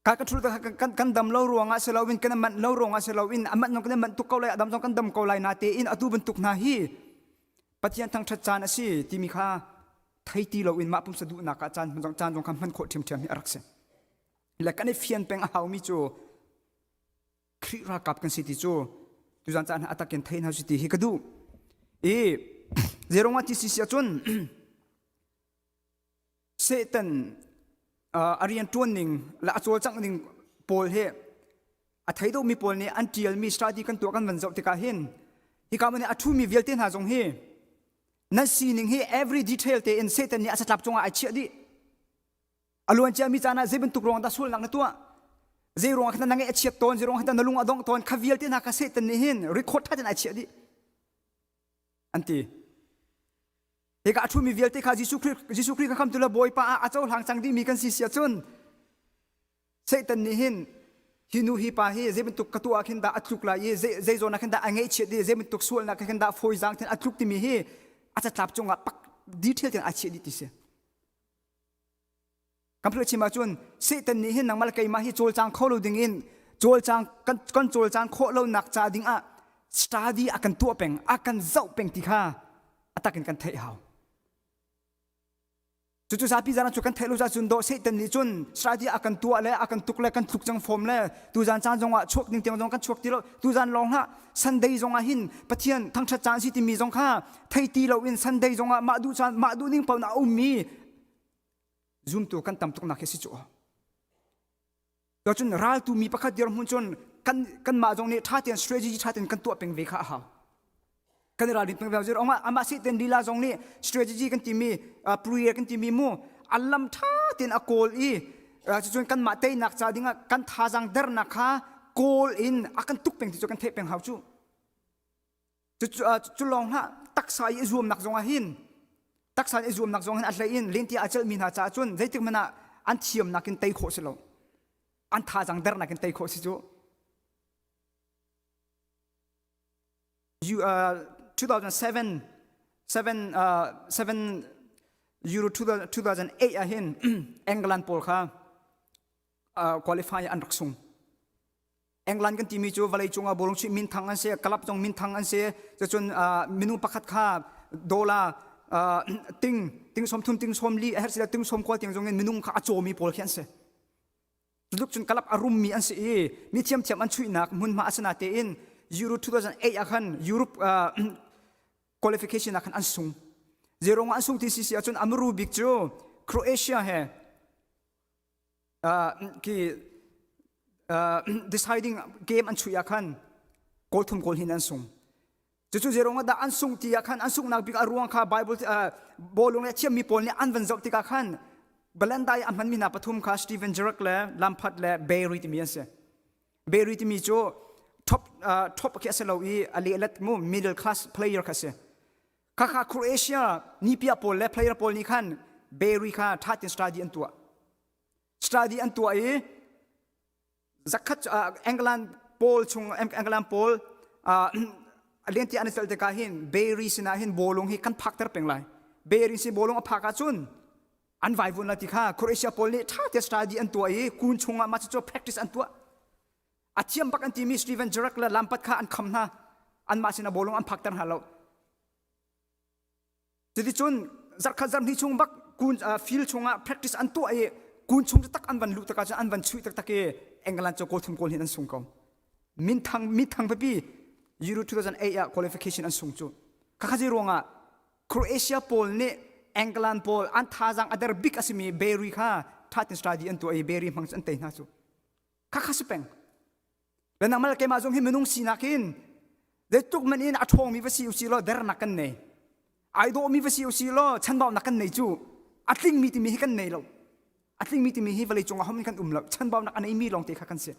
Ka kan ṭhu kan kan dam lo ruangah si loin kan manh lo ruangah si loin a manh zong kan manh tuk ko lai a dam zong kan dam ko lai natein atu bantuk hna hi Pathian thangṭhat caan a si timi kha thei ti loin mah pumsa duhnak ah caan caan zong kha hman khawh ṭhiamṭhiam hi a rak si. Le kan i fian peng a haumi cu Khrih ralkap kan si ti cu tuzan caan a takin thei hna si ti hi ka duh. I zeirong ah ti si si ahcun Satan a rian ṭuan ning le a cawlcangh ning pawl hi a thei deuhmi pawl nih an ṭialmi study kan tuah kan van zoh tikah hin hika man a ṭhumi vialte hna zong hi nan sining hi every detail tein Satan nih a catlap cungah ai chiah dih. A luan ciami caan ah zei bantuk ruang dah sualnak na tuah? Zei ruangah khan na ngaih a chiat tawn, zei ruangah khan na lung a dongh tawn, kha vialte hna kha Satan nih hin record ṭha tein ai chiah dih. An ti. Hika a ṭhumi vialte kha Jesuh Khrih Jesuh Khrih kha khamtu le Bawipa ah a cohlang cang dihmi kan si si ahcun Satan nih hin hi nu hi pa hi zei bantuk ka tuah ah khin dah a tluk lai i zei zei zawn ah khin dah a ngaihchiat i zei bantuk sualnak khin dah fawizaang khin a tluk timi hi a catlap cungah pak detail tein a chiah dih ti si. Kan philh chim ahcun Satan nih hin nangmah le keimah hi cawlcang kho lo ding in cawlcang kan, kan cawlcang khawh lonak ca ding ah study a kan tuah peng a kan zoh peng ti kha a tak in kan theih hau. Cucu zapi zan cu kan theih lo cun dawh Satan nih cun study a kan tuah le a kan tuk le kan tluk cang fom le tuzan caan zong ah chuak ding tiang zong kan chuak ti lo tuzan lawng hlah Sunday zong ah hin Pathian thangṭhat caan si timi zong kha thei ti lo in Sunday zong ah mah duh caan mah duh ning paoh na a ummi zumtu kan tam tuknak hi si cu cun raltu mi pakhat dirhmun cun kan kanmah zong nih ṭha tein strategy ṭha tein kan tuah peng ve kha a hau kan i ralrin peng ve zir ongah amah si ten lila zong nih strategy kan timi prayer kan timi mu a lam ṭha tein a kawl i cucun kanmah teinak ca dingah kan thazaang dernak kha kawl in a kan tuk peng ti cu kan theih peng hau cu Cu lawng hlah taksa i zuamnak zongah hin taksa i zuamnak zong hin a hlei in lente a celhmi hna caah cun zeitik hmanh ah an thiamnak in tei khawh si lo an thazaang dernak in tei khawh si cu 2007 7 uh, 7 Euro 2008 ah hin England pawl kha uh, qualify an rak sung England kan timi cu vawlei cungah bawlungchuih minthang an si, club zong minthang an si. Cucun minung pakhat kha dollar ting ting som thum ting som li a herh sila ting som kual tiang zong in minung kha a cawmi pawl khi an si. Tuluk cun club a rummi an si i mi thiamthiam an chuihnak hmunhma a si natein Euro 2008 ah khan Europe qualification ah khan an sung. Zeirong an sung ti si si ahcun amru bik cu Croatia he ki deciding game an chuih ah khan goal thum goal hin an sung cucu zeirong dah an sung ti ah khan an sunghnak bik a ruang kha bible bawlung le thiammi pawl nih an van zoh tikah khan Balanda i a hmanmi hna pathum kha Steven Gerrard le Lampard le Barry timi an si Barry timi cu top top khi a si lo i a lehlet mu middle class player kha si khakha Croatia nipia pawl le player pawl nih khan Barry kha ṭha tein study an tuah study an tuah i zakhat England pawl chung England pawl lenti an i tel tikah hin Barry sinah hin bawlung hi kan phakter peng lai Barry sin bawlung a phak ahcun. An vaivun la ti kha Croatia pawl nih ṭha te study an tuah i kun chungah mah cucu practice an tuah. A thiam bak an timi Steven Gerrard le Lampard kha an kham hna. Anmah sinah bawlung an phakter hna lo. Cuticun zarkhat zarhnih chung bak kun field chungah practice an tuah i kun chung tak an van luh takah cun an van chuih taktak i England cu goal thum goal hin an sung ko. Minthang minthang pipi Euro 2008 ah qualification an sung cu. Khakha zei ruangah Croatia pawl nih England pawl an thazaang a der bik a simi Barry kha thatin study an tuah i Barry hmang cu an tei hna cu. Khakha si peng. Le nangmah le keimah zong hi minung sinak in zeitluk man in a ṭhawngmi va si usih law dernak kan nei. Ai dawhmi va si usih law chanbaunak kan nei cu. A tlingmi timi hi kan nei lo. A tlingmi timi hi vawlei cungah hom in kan um lo. Chanbaunak a neimi lawngte kha kan si.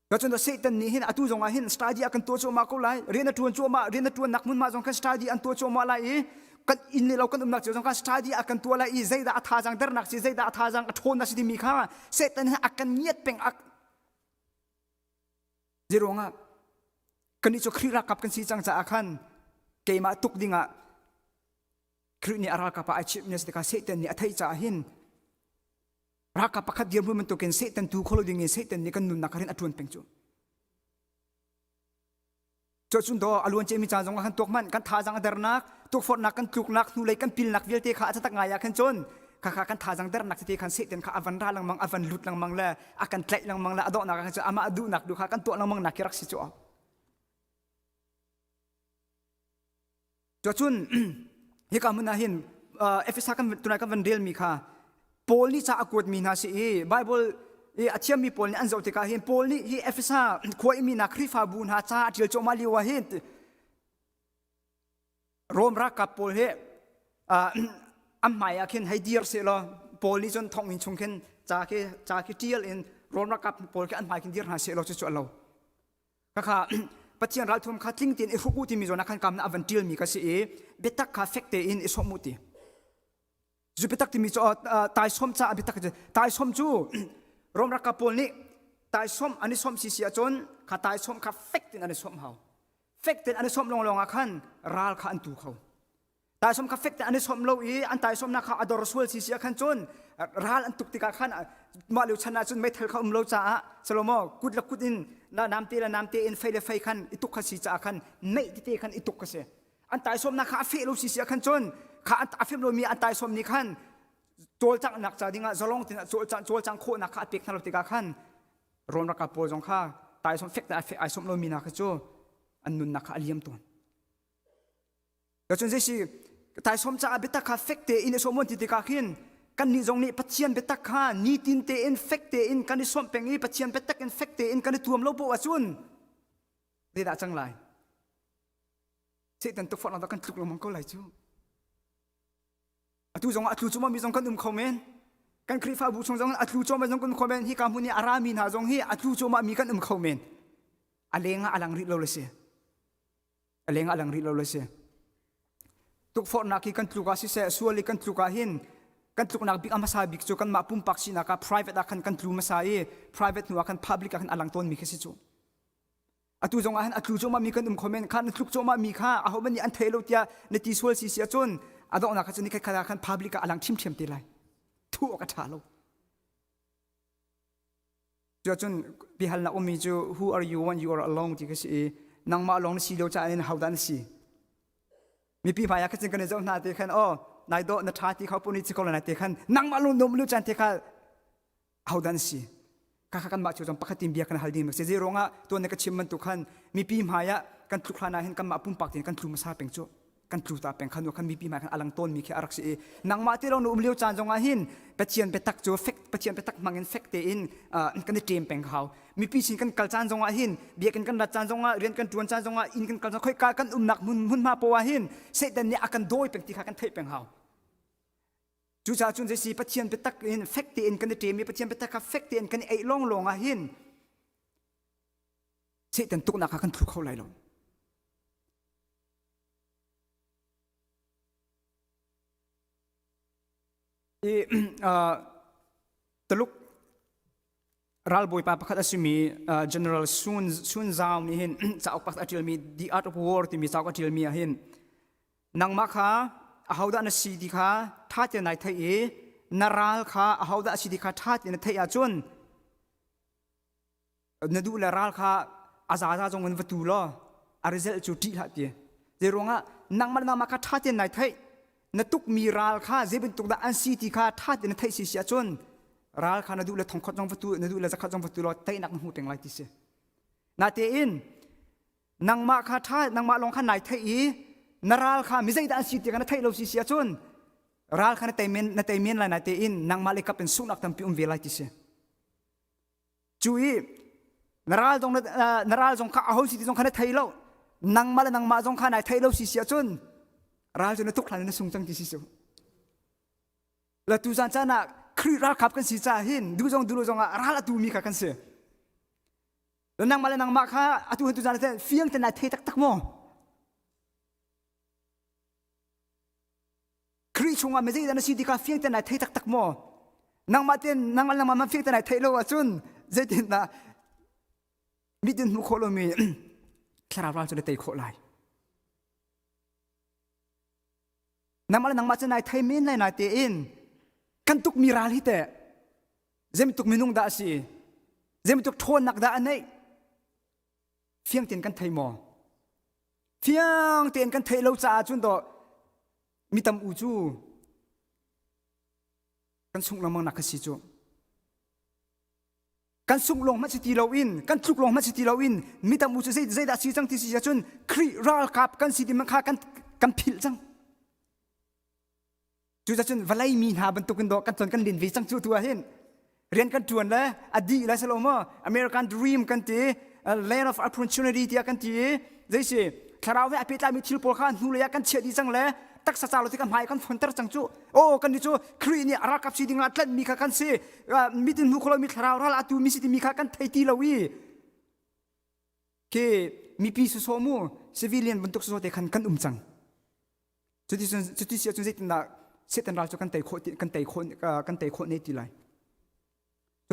Cun Satan nih hin atu zongah hin study a kan tuah cuahmah ko lai. Rian a ṭuan cuahmah, rian a ṭuannak hmunhma zong khan study an tuah cuahmah lai i kan inn le lo kan umnak cio zong kha study a kan tuah lai i zeidah a thazaang dernak si zeidah a thazaang a ṭhawnnak si timi kha Satan hi a kan ngiat peng a Zeiruangah kannih cu Khrih ralkap kan si cang caah khan keimah tuk dingah Khrih nih a ralkap ah ai chimhmi a si tikah Satan nih a theih caah hin ralkap pakhat dirhmun bantukin Satan tu kholo dingin Satan nih kan nunnak kha rian a ṭuan peng cu. Cucun do a luan ciami caan zong ah khan tuak hmanh kan thazaang a dernak, tukforhnak kan tluknak, hnulei kan pilnak vialte kha a tatak ngai ah khan cun khakha kan thazaang dernak tete khan Satan kha a van ra lengmang, a van lut lengmang le a kan tlaih lengmang le a donghnak ah khan cun amah a duhnak duh kha kan tuah lengmang nak khi rak si cu. Cuacun hika hmun ah hin Efesa kan tunai kan van relmi kha Paul nih ca a kuatmi hna si i Bible i a thiammi pawl nih an zoh tikah hin Paul nih hi Efesa khua i mi hna Khrihfabu hna ca a ṭial cuahmah lio ah hin Rom ralkap pawl hi an hmai ah khin hei dir seh law Paul nih cun thonginn chung khin ca khi ca khi ṭial in Rom ralkap pawl khi an hmai khin dir hna seh law cucu a lo. Khakha Pathian ralthuam kha tling tein i hruk u timi zawn ah khan kam na a van ṭialmi ka si i biatak kha fek tein i sawm u ti. Zu biatak timi cu taisawm caah biatak cu taisawm cu Rom ralkap pawl nih taisawm an i sawm si si ahcun kha taisawm kha fek tein an i sawm hau. Fek tein an i sawm lawnglawng ah khan ral kha an tu kho. Taisawm kha fek tein an i sawmh lo i an taisawmnak kha a dor sual si si ah khan cun ral an tuk tikah khan mah lio chan ah cun meithal kha um lo caah salomo kut le kut in namte le namte in fei le fei khan i tuk kha si caah khan neih tete khan i tuk kha si an taisawmnak kha a feh lo si si ah khan cun kha a fem lomi an taisawm nih khan cawlcanghnak ca dingah zalong tein cawlcang cawlcang khawhnak kha a pek hna lo tikah khan Rom ralkap pawl zong kha taisawm fek te ai sawmh lomi hna kha cu an nunnak kha a liam tawn. Cun zeisi taisawm caah biatak kha fek tein i sawm ti tikah khin kannih zong nih Pathian biatak kha nitin tein fek tein kan i sawmh peng i Pathian biatak in fek tein kan i tuam lo poah ahcun zeidah cang lai? Satan tukforhnak dah kan tluk lengmang ko lai cu. Atu zong ah a tlu cuahmah mi zong kan um kho men. Kan Khrihfabu chung zong a tlu cuahmah zong kan um kho men. Hika hmun i a rami hna zong hi a tlu cuahmah mi kan um kho men. A leng ah a lang rih lo le si. A leng a lang rih lo le si. Tukforhnak hi kan tluk ah siseh, sual i kan tluk ah hin kan tluknak bik a hmasa bik cu kanmah pumpak sinak ah private ah khan kan tlu hmasa i private hnu ah khan public ah khan a lang tawnmi khi si cu. Atu zong ah hin a tlu cuahmah mi kan um kho men kha na tluk cuahmah mi kha ahohmanh nih an thei lo tiah na ti sual si si ahcun a donghnak kha cu ni khat khat ah khan public ah a lang ṭhiamṭhiam te lai. Thuh awk a ṭha lo. Cuacun biahalnak ummi cu who are you when you are alone ti kha si i nangmah lawng na si lio caah in hodah na si? Mipi hmai ah khan kan i zoh hna te khan oh nai dawh na ṭha ti kha pun i si ko lai te khan nangmah lawng nom lu caan te kha hodah na si? Kha kha kanmah cu zong pakhat in bia kan hal ding a si. Zei ruangah tuan na ka chim bantuk khan mipi hmai ah kan tluk hlan ah hin kanmah pumpak tein kan tlu hmasa peng cu. Kan tlu ta peng khan khan mipi hmai khan alang tawn mi khi a rak si i nangmah te lawng na um lio caan zong ah hin Pathian biatak cu fek Pathian biatak hmang in fek tein kan i ṭem peng hau mipi sin kan kal caan zong ah hin biakinn kan rat caan zong ah rian kan ṭuan caan zong ah inn kan kal caan khoika kan umnak hmun hmunhma poah hin Satan nih a kan dawi peng ti kha kan theih peng hau Cucaah cun zeisi Pathian biatak in fek tein kan i ṭem i Pathian biatak kha fek tein kan i eih lawnglawng ah hin Satan tuknak kha kan thlu kho lai lo. I Taluk ralbawipa pakhat a simi General Sun Sun Zhao nih hin cauk pakhat a ṭialmi The Art of War timi cauk a ṭialmi ah hin nangmah kha. ahodah na si ti kha ṭha tein nai theih i na ral kha ahodah a si ti kha ṭha tein na theih ahcun na duh le ral kha a zaza zong in va tu law a result cu ṭih hlah ti. Zei ruangah nangmah le nangmah kha ṭha tein nai theih na tukmi ral kha zei bantuk dah an si ti kha ṭha tein na theih si si ahcun ral kha na duh le thongkhat zong va tu na duh le zakhat zong va tu law teinak na hmu peng lai ti si. Natein nangmah kha ṭha nangmah lawng kha nai theih i na ral kha mi zeidah an si ti kha na theih lo si si ahcun ral kha na tei men na tei men lai natein nangmah le kap in sunghnak tampi um ve lai ti si. Cu i na ral zong na ral zong kha aho si ti zong kha na thei lo nangmah le nangmah zong kha nai theih lo si si ahcun ral cu na tuk hlan in na sung cang ti si cu. La tu zan caan ah Khrih ralkap kan si caah hin duh zong duh lo zong ah ral a tu mi kha kan si. Nangmah le nangmah kha atu hin tu zan ah fiang te nai thei taktak maw? Khrih chungah mi zeidah na si ti kha fiang te nai thei taktak maw? Nangmah ten nangmah nangmah man fiang te nai theih lo ahcun zeitindah mit in hmuh khawh lomi thlarau ral cu na tei khawh lai. Nangmah le nangmah cu nai thei men lai na tein kan tukmi ral hi teh zeibantuk minung dah a si zeibantuk ṭhawnnak dah a neih fiang tein kan thei maw fiang tein kan theih lo caah cun dawh mi tam u cu kan sungh lengmang nak ka si cu kan sungh lawng hmanh si ti loin kan tluk lawng hmanh si ti loin mi tam u cu zei zeidah si cang ti si ahcun Khrih ralkap kan si ti man kha kan kan philh cang Cucacun vawlei mi hna bantukin dawh kan ton kan lin ve cang cu tu ah hin rian kan ṭuan le a dih le silo maw American dream kan ti land of opportunity tiah kan ti i zei si thlarau he a pehtlaimi thil pawl kha hnulei ah kan chiah dih cang le taksa ca lo ti kan hmai kan fonter cang cu oh kan ni cu Khrih nih a ralkap si ding ah tlanhmi kha kan si mit in hmu kho lomi thlarau ral atu mi si timi kha kan thei ti lo i ke mipi sawsawh mu civilian bantuk sawsawh te khan kan um cang Cuti cuti si ahcun zeitindah Satan ral cu kan tei khawh kan tei khawh kan tei khawh ne ti lai.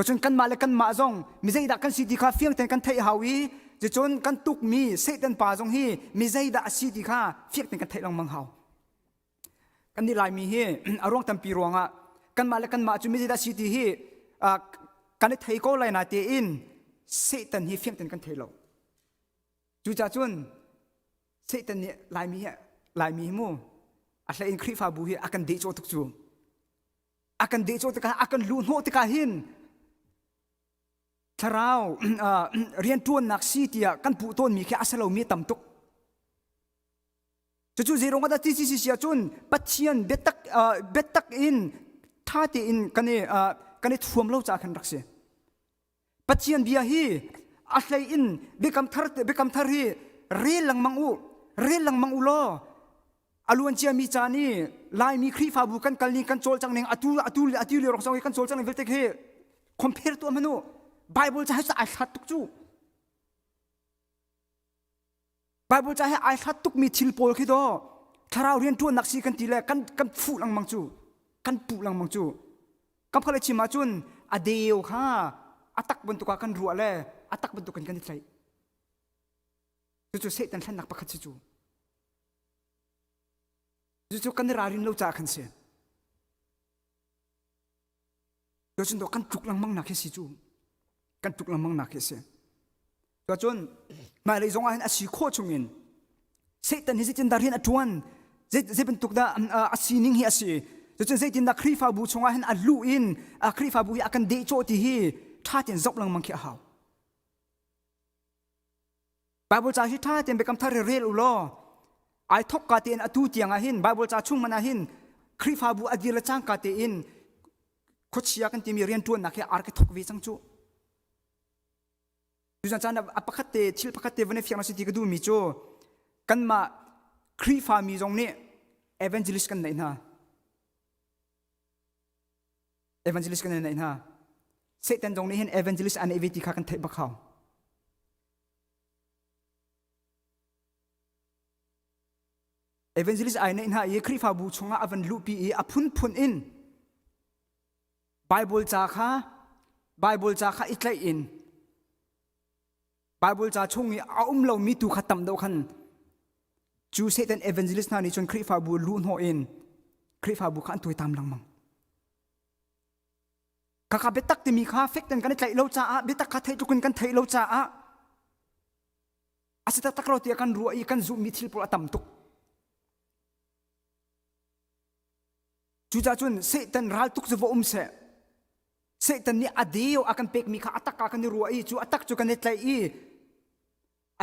Cun kanmah le kanmah zong mi zeidah kan si ti kha fiang tein kan theih hau i cucun kan tukmi Satan pa zong hi mi zeidah a si ti kha fiang tein kan theih lengmang hau. Kan nih Laimi hi a ruang tampi ruangah kanmah le kanmah cu mi zeidah si ti hi kan i thei ko lai na tein Satan hi fiang tein kan thei lo. Cucaah cun Satan nih Laimi hi Laimi hi mu a hlei in Khrihfabu hi a kan dehcawh tuk cu. A kan dehcawh tikah a kan luhhnawh tikah hin thlarau rianṭuannak si tiah kan puh tawnmi khi a si lomi a tam tuk. Cucu zeiruang ah dah ti si si ahcun Pathian biatak biatak in ṭha tein kan i kan i thuam lo caah khan rak si. Pathian bia hi a hlei in biakam thar biakam thar hi rel lengmang u rel lengmang u law a luan ciami caan i Laimi Khrihfabu kan kal ning kan cawlcang ning atu atu atu lio rong song i kan cawlcang ning vialte khi compare tuah hmanh u Bible ca he ai hlat tuk cu Bible ca he ai hlat tukmi thil pawl khi daw thlarau rianṭuannak si kan ti le kan kan fuh lengmang cu kan puh lengmang cu kan phal chim ahcun a deu kha a tak bantuk ah kan ruah le a tak bantuk in kan i tlaih cucu Satan hlennak pakhat si cu cucu kan i ralrin lo caah khan si Cucun kan tluk lengmang nak hi si cu. Kan tluk lengmang nak hi si. Cucun hmailei zong ah hin a si khawh chungin Satan hi zeitindah rian a ṭuan zei bantuk dah a sining hi a si cucun zeitindah Khrihfabu chungah hin a luh in Khrihfabu hi a kan dehcawh ti hi ṭha tein zoh lengmang khi a hau. Bible ca hi ṭha tein biakam thar hi rel u law ai thok ka tein atu tiang ah hin Bible ca chung man ah hin Khrihfabu a dir le cangka tein khuachia kan timi rianṭuannak hi ar ka thok ve cang cu. Tuzan caan a pakhat te thil pakhat te van i fiang si ti ka duhmi cu kanmah Khrihfa mi zong nih evangelist kan neih hna. Evangelist kan neih hna. Satan zong nih hin evangelist an neih ve ti kha kan theih bak hau. Evangelist ai neih hna i Khrihfabu chungah a van luhpi i a phunphun in Bible ca kha Bible ca kha i tlaih in Bible ca chung i a um lomi tu kha tam deuh khan cu Satan evangelist hna nih cun Khrihfabu luhhnawh in. Khrihfabu kha an tuaitam lengmang. Khakha biatak timi kha fek ten kan i tlaih lo caah biatak kha theih tluk in kan theih lo caah a si taktak lo tiah kan ruah i kan zumhmi thil pawl a tam tuk. Cucaah cun Satan ral tuk cu va um seh. Satan nih a deu a kan pekmi kha a tak ah kan i ruah i cu a tak cu kan i tlaih i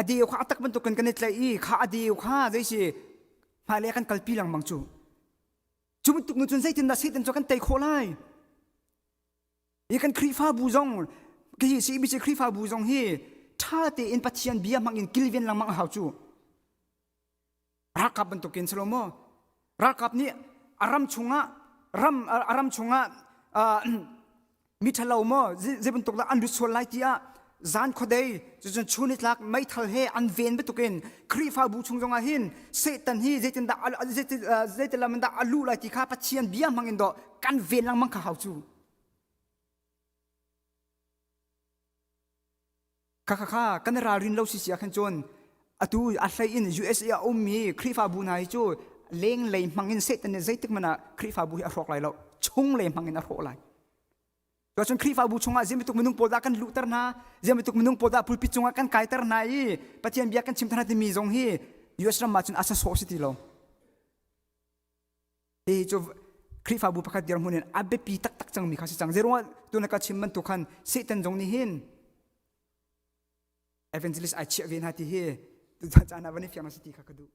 a deu kha a tak bantukin kan i tlaih i kha a deu kha zei si hmailei ah kan kalpi lengmang cu. Cu bantuk nu cun zeitindah Satan cu kan tei khawh lai? Hi kan Khrihfabu zong hi CBC Khrihfabu zong hi ṭha tein Pathian bia hmang in kilven lengmang a hau cu. Ralkap bantukin si lo maw? Ralkap nih a ram chungah ram a ram chungah mi ṭhalo maw zei bantuk dah an lut sual lai tiah zan khuadei cucun chun nitlak meithal he an ven bantukin Khrihfabu chung zongah hin Satan hi zeitindah zeitin lam in dah a luh lai ti kha Pathian bia hmang in dawh kan ven lengmang kha hau cu. Kha kha kha kan ralrin lo si si ah khan cun atu a hlei in USA a ummi Khrihfabu hna hi cu lenglei hmang in Satan nih zeitik hmanh ah Khrihfabu hi a hrawk lai lo chunglei hmang in a hrawh lai. Cun Khrihfabu chungah zeibantuk minung pawl dah kan luhter hna, zeibantuk minung pawl dah pulpit cungah kan kaiter hna i Pathian bia kan chim hna timi zong hi US ram ah cun a sasawh si ti lo. Hi cu Khrihfabu pakhat dirhmun in a biapi taktak cangmi kha si cang. Zeiruangah tuna ka chim bantuk khan Satan zong nih hin evangelist ai chiah ve hna ti hi tutan caan ah van i fiang si ti kha ka duh.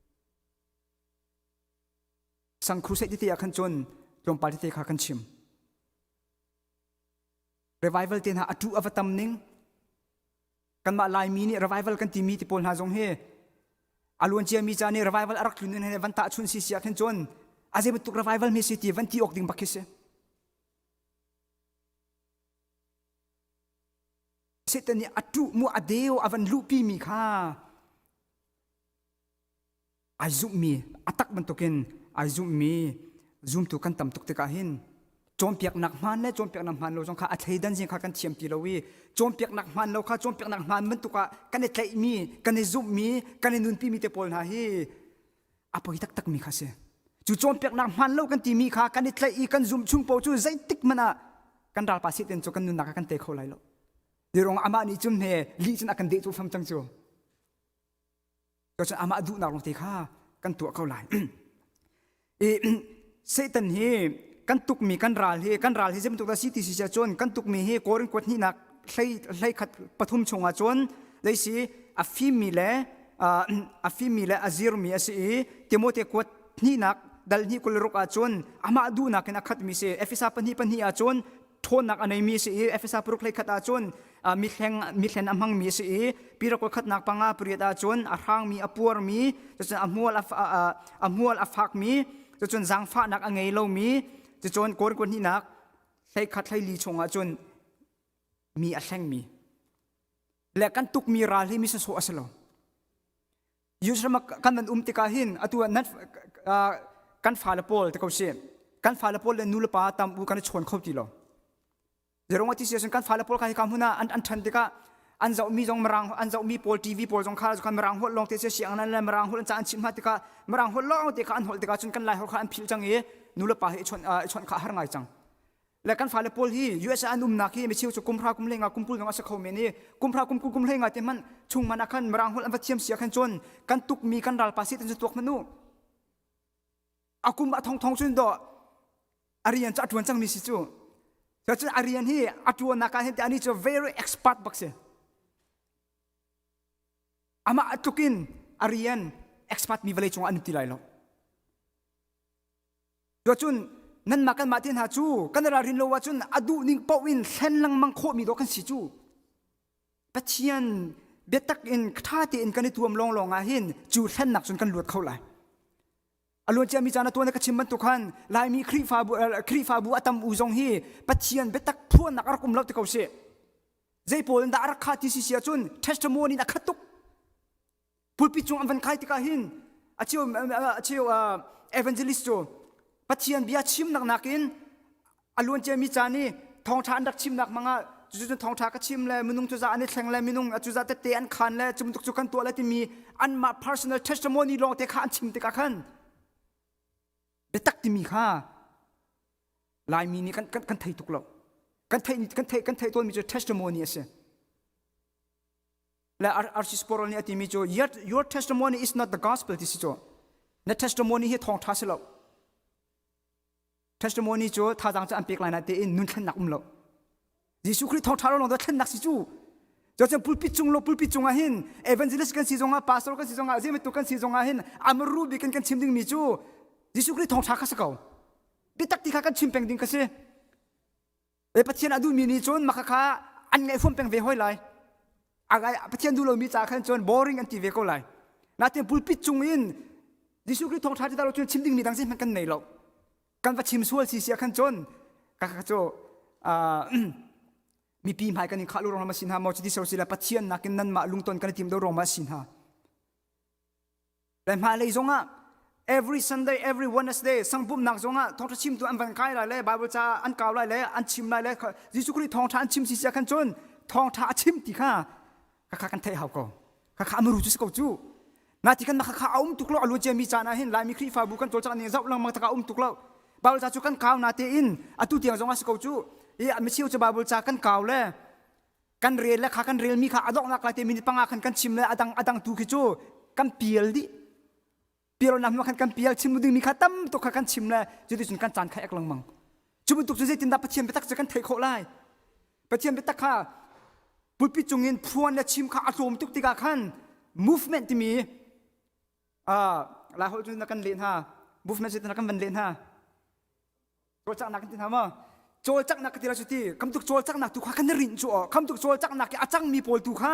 Sang crusade tete ah khan cun tlawmpal tete kha kan chim. Revival te hna a tu a va tam ning. Kanmah Laimi nih revival kan timi ti pawl hna zong hi a luan ciami ca nih revival a rak tlun in van tahchun si si ah khin cun a zei bantuk revival mi si ti van ti awk ding bak khi si. Satan nih a tuh mu a deu a van luhpi mi kha ai zumhmi a tak bantukin ai zumhmi zumtu kan tam tuk tikah hin cawnpiaknak hmaan le cawnpiaknak hmaan lo zong kha a thleidan zing kha kan thiam ti lo i cawnpiaknak hmaan lo kha cawnpiaknak hmaan bantuk ah kan i tlaihmi kan i zumhmi kan i nunpimi te pawl hna hi a poi taktakmi kha si cu cawnpiaknak hmaan lo kan timi kha kan i tlaih i kan zumh chung paoh cu zeitik hmanh ah kan ralpa Satan cu kan nunnak ah kan tei kho lai lo. Ti amah nih cun he lih cun a kan deh cu fam cang cu. Cucun amah duhnak lawngte kha kan tuah ko lai. I Satan hi kan tukmi kan ral hi kan ral hi zei bantuk dah si ti si cun kan tukmi hi Korin kuat hnihnak hlei hlei khat pathum chungah cun leisi a fimmi le a fimmi le a zirmi a si i Timote kuat hnihnak dal hnih 26 ah cun amah duhnak in a khatmi si Efesa pahnih pahnih ah cun ṭhawnnak a neimi a si i Efesa paruk hlei khat ah cun mihleng mihlen a hmangmi a si i pirakul khatnak panga pariat ah cun a hrangmi a puarmi cucun a hmual a hmual a fakmi cucun zaangfahnak a ngei lomi cucun kawn hnihnak hlei khat hlei li chungah cun mi a hlengmi le kan tukmi ral hi mi sawsawh a si lo Jerusalem kan nan um tikah hin atu nan kan fale pawl te ko si kan fale pawl le nu le pa tam u kan i chawn kho ti lo Zerong ati si kan fale pawl kha hika hmun ah an an ṭhan tikah an zohmi zong mirang an zohmi pawl TV pawl zong kha khan mirang holh lawng te si siang nan le mirang holh an ca an chimh hna tikah mirang holh lawng te kha an holh tikah cun kan lai holh kha an philh cang i nu le pa hi i chawnh i chawnh kha har ngai cang le kan fale pawl hi US an umnak hi micheu cu kumhra kum lenga kum kul zong a si kho men i kumhra kum kul kum hlenga te hmanh chung man ah khan mirang holh an va thiam si ah khan cun kan tukmi kan ralpa si tan cu tuak hmanh u a kum a thong thong cun dawh a rian cu a ṭuan cangmi si cu cun a rian hi a ṭuannak ah hin ani cu very expert bak si amah tluk in a rian expert mi vawlei cungah an um ti lai lo Cun nanmah kanmah te hna cu kan ralrin lo ahcun a duh ning paoh in hlen lengmang khawhmi dawh kan si cu. Pathian biatak in ṭha tein kan i tuam lawnglawng ah hin cu hlennak cun kan luat kho lai. A luan ciami caan a tuan ka chim bantuk khan Laimi Khrihfabu Khrihfabu a tam u zong hi Pathian biatak phuannak a rak um lo ti ko sih. Zei pawl in dah a rak kha ti si si ahcun testimony in a khat tuk. Pulpit cung an van kai tikah hin a cheu a cheu evangelist cu Pathian bia chimnak nakin a luan ciami caan i thawngṭha an rak chimnak hmangah cucu thawngṭha ka chim le minung cuza an i thleng le minung cuza tette an khan le cu bantuk cu kan tuah le timi anmah personal testimony lawng te kha an chim tikah khan biatak timi kha. Laimi nih kan kan kan thei tuk lo. Kan theih kan theih kan theih tawnmi cu testimony a si. Le R.C. Sproul nih a timi cu your testimony is not the gospel ti si cu. Na testimony hi thawngṭha si lo. Testimony cu thazaang cu an pek lai na tein nun thlennak um lo. Jesuh Khrih thawngṭha lawng thlennak si cu. Cun pulpit cung lo pulpit cung ah hin evangelist kan si zongah pastor kan si zongah zeibantuk kan si zongah hin amaru bik in kan chim dingmi cu Jesuh Khrih thawngṭha kha si ko. Biatak ti kha kan chim peng ding kha si. E Pathian a duhmi nih cun maka kha an ngaih huam peng ve hoi lai. Pathian duh lomi ca khan cun boring an ti ve ko lai. Natin pulpit cung in Jesuh Khrih thawngṭha ti dah lo cun chim dingmi dang zeihmanh kan nei lo. Kan va chim sual si si ah khan cun ka kha cu mipi hmai kan in khah lu rong ma si hna maw cuti so si le Pathian nakin nanmah lungton kan i tim do rong ma si hna. Le hmailei zongah every Sunday, every Wednesday sangpumnak zongah thawngṭha chimtu an van kai lai le Bible ca an kau lai le an chim lai le Jesuh Khrih thawngṭha an chim si sia khan cun thawngṭha a chim ti kha kha kan theih hau ko. Kha kha amaru cu si ko cu. Na ti kan kha kha a um tuk lo a luan ciami caan ah hin Laimi Khrihfabu kan cawlcangh ning zoh lengmang tak a um tuk lo. Bible ca cu kan kau na tein atu tiang zong a si ko cu. I micheu cu Bible ca kan kau le kan rel le kha kan relmi kha a donghnak lai te minute panga khan kan chim le adang adang tu khi cu kan pial dih pial na hnu khan kan pial chim dingmi kha tam tuk kha kan chim le cuticun kan caan kha ek lengmang cu bantuk cu zeitindah Pathian biatak cu kan theih khawh lai Pathian biatak kha pulpit cungin phuan le chim kha a tlawm tuk tikah khan movement timi lai holh cun na kan leh hna movement cu na kan van leh hna cawlcanghnak kan ti hna maw cawlcanghnak ka ti la cu ti kam tuk cawlcanghnak tu kha kan rinh cu aw kam tuk cawlcanghnak i a cangmi pawl tu kha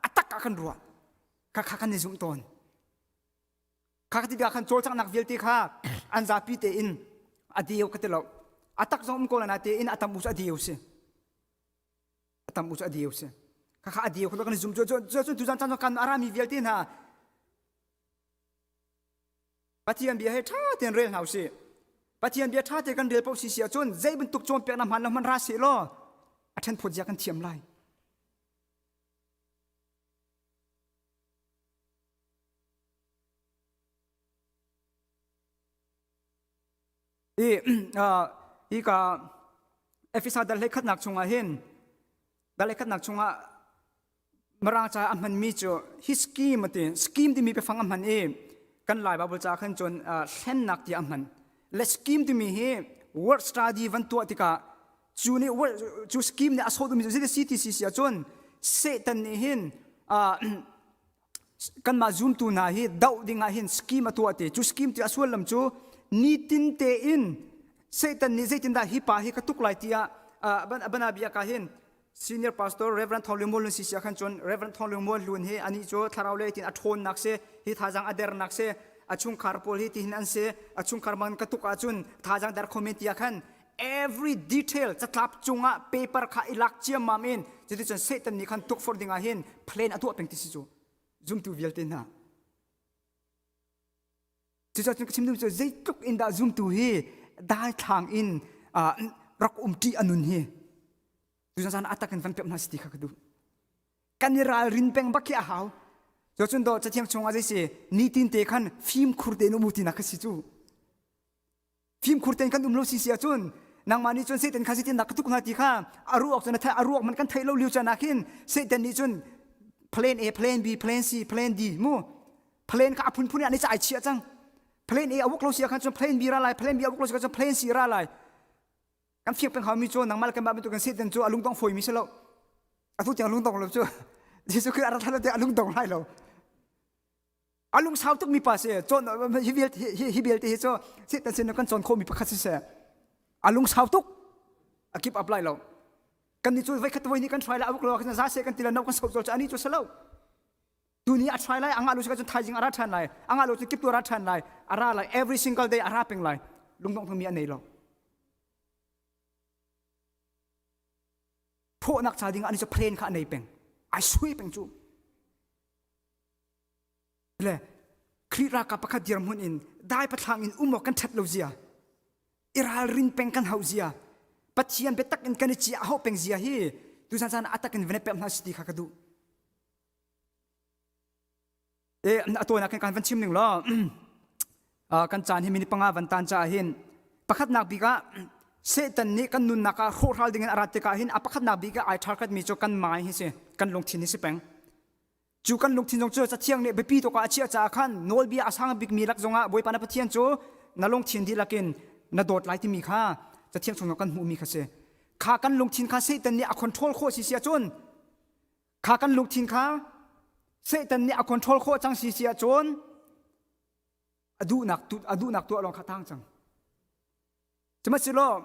a tak ah kan ruah kha kha kan i zumh tawn kha ka ti tikah khan cawlcanghnak vialte kha an zapi tein a deu ka ti lo a tak zong um ko la na tein a tam u cu a deu si a tam u cu a deu si kha kha a deu kha kan i zum cu cun tuzan caan kan arami vialte hna Pathian bia he ṭha tein rel hna usih. Pathian bia ṭha tein kan rel paoh si si ahcun zei bantuk cawnpiaknak hmaan lo hmanh ra seh law a ṭhenphawt zia kan thiam lai. I hi ka Efesa dal hlei khatnak chungah hin dal hlei khatnak chungah Mirang ca a hmanmi cu hi scheme a ti. Scheme timi biafang a hman i kan Lai Bible ca khan cun hlennak tiah a hman. Le scheme timi hi word study van tuah tikah cu nih cu scheme nih a sawh duhmi cu zeidah si ti si si ahcun Satan nih hin kanmah zumtu hna hi doh ding ah hin scheme a tuah ti. Cu scheme ti a sullam cu nitin tein Satan nih zeitindah hi pa hi ka tuk lai tiah bana bia ka hin Senior Pastor Reverend Thawng Lian Mual Lun si sia khan cun Reverend Thawng Lian Mual Lun hi anih cu thlarau lei tin a ṭhawnnak si hi thazaang a dernak si a chungkhar pawl hi tihin an si a chungkhar man ka tuk ahcun thazaang der kho men tiah khan every detail catlap cungah paper kha i lak ciammam in cuticun Satan nih khan tukforh dingah hin plan a tuah peng ti si cu zumtu vialte hna Cucaah cun ka chim duhmi cu zeitluk in dah zumtu hi daithlang in rak um ṭih a nun hi tuzan zan ah tak in van pemh hna si ti kha ka duh. Kan i ralrin peng bak khi a hau. Cucun dawh cathiang chungah zei si nitin te khan fimkhur tein um u tinak kha si cu. Fimkhur tein kan um lo si si ahcun nangmah nih cun Satan kha zeitin dah ka tuk hna ti kha a ruak cun a ruak man kan theih lo lio caan ah khin Satan nih cun plan A, plan B, plan C, plan D mu plan kha a phunphun in an i cai chiah cang. Plan A a wuk lo si ahkhan cun plan B ra lai, plan B a wuk lo si ahkhan cun plan C ra lai. Kan fiak peng haumi cu nangmah le kanmah bantukin Satan cu a lungdong fawimi si lo. Atu tiang lungdong lo cu Jesuh Khrih a rat hlan tiang a lungdong lai lo. A lungsau tukmi pa si cawn hi vialte hi vialte hi cu Satan sin kan cawn khawhmi pakhat si seh a lungsau tuk a kip up lai lo kan nih cu voi khat voi nih kan try lai a lo kan za se kan ti la no kan so cu ani cu si lo tu ni a try lai anga lu si cun thaizing a ra ṭhan lai anga lo cu kip tu a ra ṭhan lai a ra lai every single day a ra peng lai lungdong thangmi a nei lo phawhnak ca ding ani cu plan kha a nei peng ai sui peng cu Le Khrih ralkap pakhat dirhmun in dai pathlang in um awk kan ṭhat lo zia, i ralrin peng kan hauh zia, Pathian biatak in kan i ciah a hauh peng zia hi tuzan caan ah a tak in van i pemh hna si ti kha ka duh. E a tawinak kan van chim ning law kan caan hi minute panga van tan caah hin pakhatnak bik ah. Satan nih kan nunnak ah hrawhhral dingin a rat tikah hin a pakhatnak bik ah ai ṭharkhat mi cu kan mai hi si, kan lungthin hi si peng. Cu kan lungthin zong cu Cathiang nih biapi tuk ah a chiah caah khan nawlbia a sang bikmi lak zongah Bawipa na Pathian cu na lungthin dihlak in na dawt lai timi kha Cathiang chung kan hmuhmi kha si. Kha kan lungthin kha Satan nih a control khawh si si ahcun kha kan lungthin kha Satan nih a control khawh cang si si ahcun a duhnak a duhnak tuah lawng kha tang cang. Sihmanhsehlaw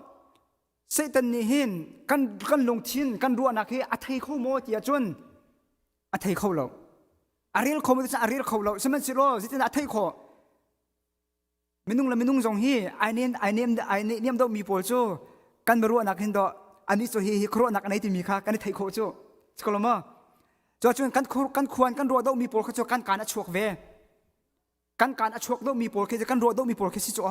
Satan nih hin kan, kan lungthin, kan ruahnak hi a thei kho maw ti ahcun a thei kho lo. A rel kho maw ti a rel kho lo. Sihmanhsehlaw zeitin a theih khawh? Minung le minung zong hi ai nem ai nem ai niam deuh mi pawl cu kan ruahnak hin dawh anih cu hi hi khuaruahnak a nei timi kha kan i theih khawh cu. Si ko lo maw? Cuahcun kan kan khuan kan ruah deuh mi pawl kha cu kan kaan a chuak ve. Kan kaan a chuak deuhmi pawl khi kan ruah deuhmi pawl khi si cu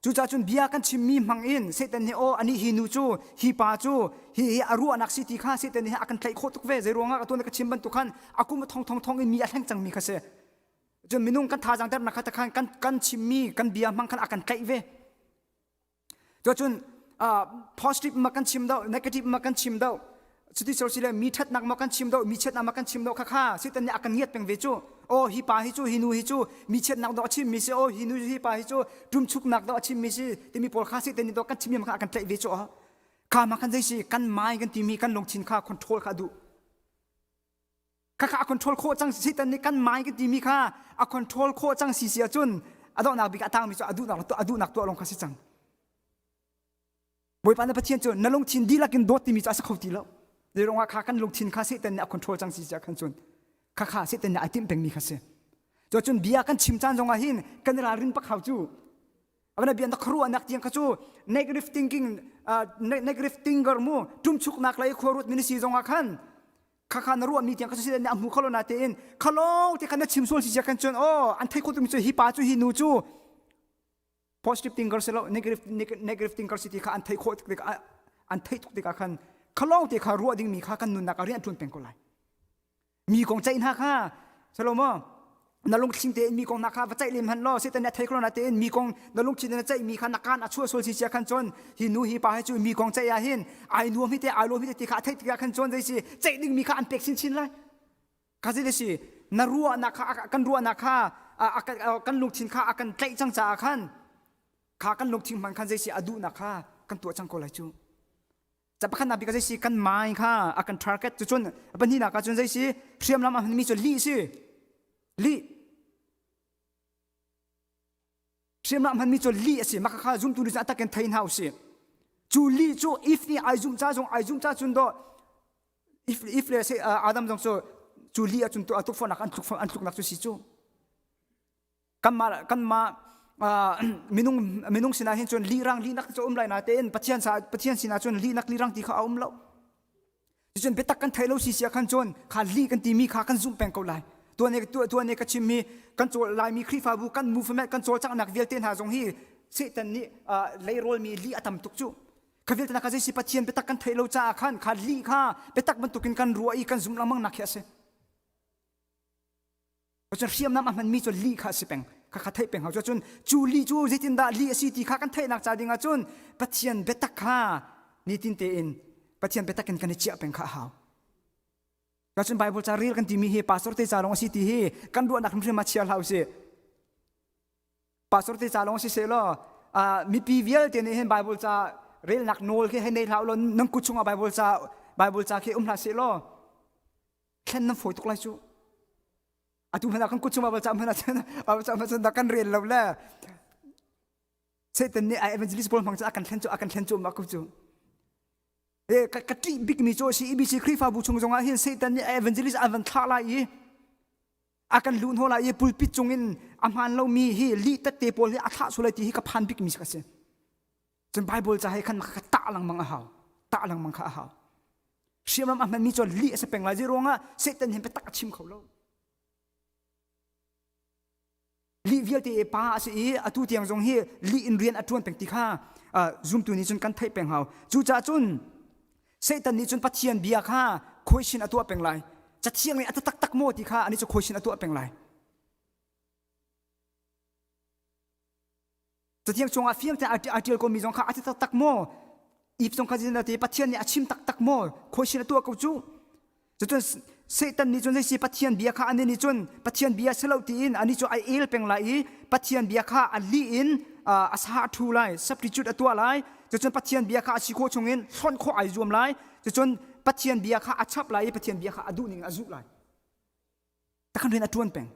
cucaah cun bia kan chimmi hmang in Satan nih aw anih hi nu cu hi pa cu hi hi a ruahnak si ti kha Satan nih a kan tlaih khawh tuk ve zei ruangah atuan ka chim bantuk khan a kum a thong thong thong in mi a hleng cangmi kha si cun minung kan thazaang dernak kha takhan kan kan chimmi kan bia hmang khan a kan tlaih ve Cuacun positive ma kan chim do, negative ma kan chim do, cuti sor sile mi ṭhatnak ma kan chim do, mi chiatnak ma kan chim do kha kha Satan nih a kan ngiat peng ve cu. Oh hi pa hi cu hi nu hi cu mi chiatnak do a chim mi si, oh hi nu hi pa hi cu ṭumchuknak do a chim mi si timi pawl kha Satan nih do kan chim mi kha a kan tlaih ve cu. Kha ma kan zei si kan mai kan timi kan lungthin kha control kha a duh. Khakha a control khawh cang Satan nih kan mai kan timi kha a control khawh cang si si ahcun a donghnak bik a tangmi cu a duhnak a duhnak tuah lawng kha si cang. Bawipa na Pathian cu na lungthin dihlak in dawt timi cu a si kho ti lo. Zei ruangah kha kan lungthin kha Satan nih a control cang si si ahkhan cun khakha Satan nih ai timh pengmi kha si. Cun bia kan chim caan zongah hin kan ralrin pak hau cu. Abana bia na khuaruahnak tiang kha cu negative thinking uh, negative thinker mu tumchuknak lei khuaruat mini si zongah khan khakha na ruahmi tiang kha si na hmu kholo na tein khalo te kha na chim sual si sia kan cun oh an thei kho tumi cu hi pa cu hi nu cu positive thinker si lo negative negative thinker si ti kha an thei khawh tik an theih tuk tikah khan khalo te kha ruah dingmi kha kan nunnak ah rian ṭuan peng ko lai mi kong ceih hna kha salomo na lungthin tein mi kong hna kha va ceih lem han law Satan nih a thei kho na tein mi kong na lungthin na ceih mi kha na kaan a chuah sual si sia khan cun hi nu hi pa hi cu mi kong ceih ah hin ai nuam hi te ai lawm hi te ti kha a theih tikah khan cun zei si ceih ding mi kha an pek chinchin lai kha zei si na ruahnak kha kan ruahnak kha kan lungthin kha a kan tlaih cang caah khan kha kan lungthin hman khan zei si a duhnak kha kan tuah cang ko lai cu Ca pakhatnak bik ah zei si kan mind kha a kan target cu cun pahnihnak ah cun zei si hriamnam a hmanmi cu lih si lih hriamnam a hmanmi cu lih a si mah kha zumtu nih cun a takin thei hna usih cu lih cu if nih ai zumh ca zong ai zumh ca cun dawh if if le Adam zong cu cu lih ahcun tukforhnak an tluk an tluknak cu si cu kanmah kanmah minung minung sinah hin cun lirang lihnak cu um lai na tein Pathian sa Pathian sinah cun lihnak lirang ti kha a um lo cun biatak kan thei lo si sia khan cun kha li kan timi kha kan zumh peng ko lai tuan tuan ne ka chimmi kan cawl laimi Khrihfabu kan movement kan cawlcanghnak vialte hna zong hi Satan nih leirawl mi li a tam tuk cu kha vialte kha zei si Pathian biatak kan theih lo caah khan kha li kha biatak bantukin kan ruah i kan zumh lengmang nak hi a si Cun hriamnam a hmanmi cu lih kha a si peng. Kha kha theih peng hau. Cun cu lih cu zeitindah lih a si ti kha kan theihnak ca ding ahcun Pathian biatak kha nitin tein Pathian biatak in kan i chiah peng kha a hau. Cun Bible ca rel kan timi hi pastor te ca lawng a si ti hi kan ruahnak hrimhrim ah chia hlah usih. Pastor te ca lawng si seh law mipi vialte nih hin Bible ca relnak nawl khi hei nei hlah law nan kut chungah Bible ca Bible ca khi um hlah seh law thlen nan fawi tuk lai cu atu hmanh ah kan kut chung Bible ca hmanh ah cun Bible ca hmanh cun kan rel lo le Satan nih a evangelist pawl hmang cu a kan thlen cu a kan thlen cu ma ko cu e ka ka ṭih bikmi cu a si EBC Khrihfabu chung zongah hin Satan nih a evangelist a van thlah lai i a kan luh hnaw lai i pulpit cungin a hmaan lomi hi lih tette pawl hi a thlah sual lai ti hi ka phan bikmi ka si Cun Bible ca he khan ka tah lengmang a hau. Tah lengmang kha a hau. Hriamnam a hmanmi cu lih a si peng lai. Zei ruangah Satan hin biatak a chim kho lo. Lih vialte i pa a si i atu tiang zong hi lih in rian a ṭuan peng ti kha zumtu nih cun kan theih peng hau. Cucaah cun Satan nih cun Pathian bia kha khuaisin a tuah peng lai. Cathiang nih a taktak maw ti kha ani cu khuaisin a tuah peng lai. Cathiang chungah fiang tein a ṭial komi zong kha a ti taktak maw? Eve zong kha zeitin ti Pathian nih a chim taktak maw khawi sin a tuah ko cu Cucun Satan nih cun zeisi Pathian bia kha anih nih cun Pathian bia si lo tiin anih cu ai el peng lai i Pathian bia kha a lih in a sa a ṭhu lai substitute a tuah lai cucun Pathian bia kha a si khawh chungin hlonh khawh ai zuam lai cucun Pathian bia kha a chap lai i Pathian bia kha a duh ning a zuh lai takhan rian a ṭuan peng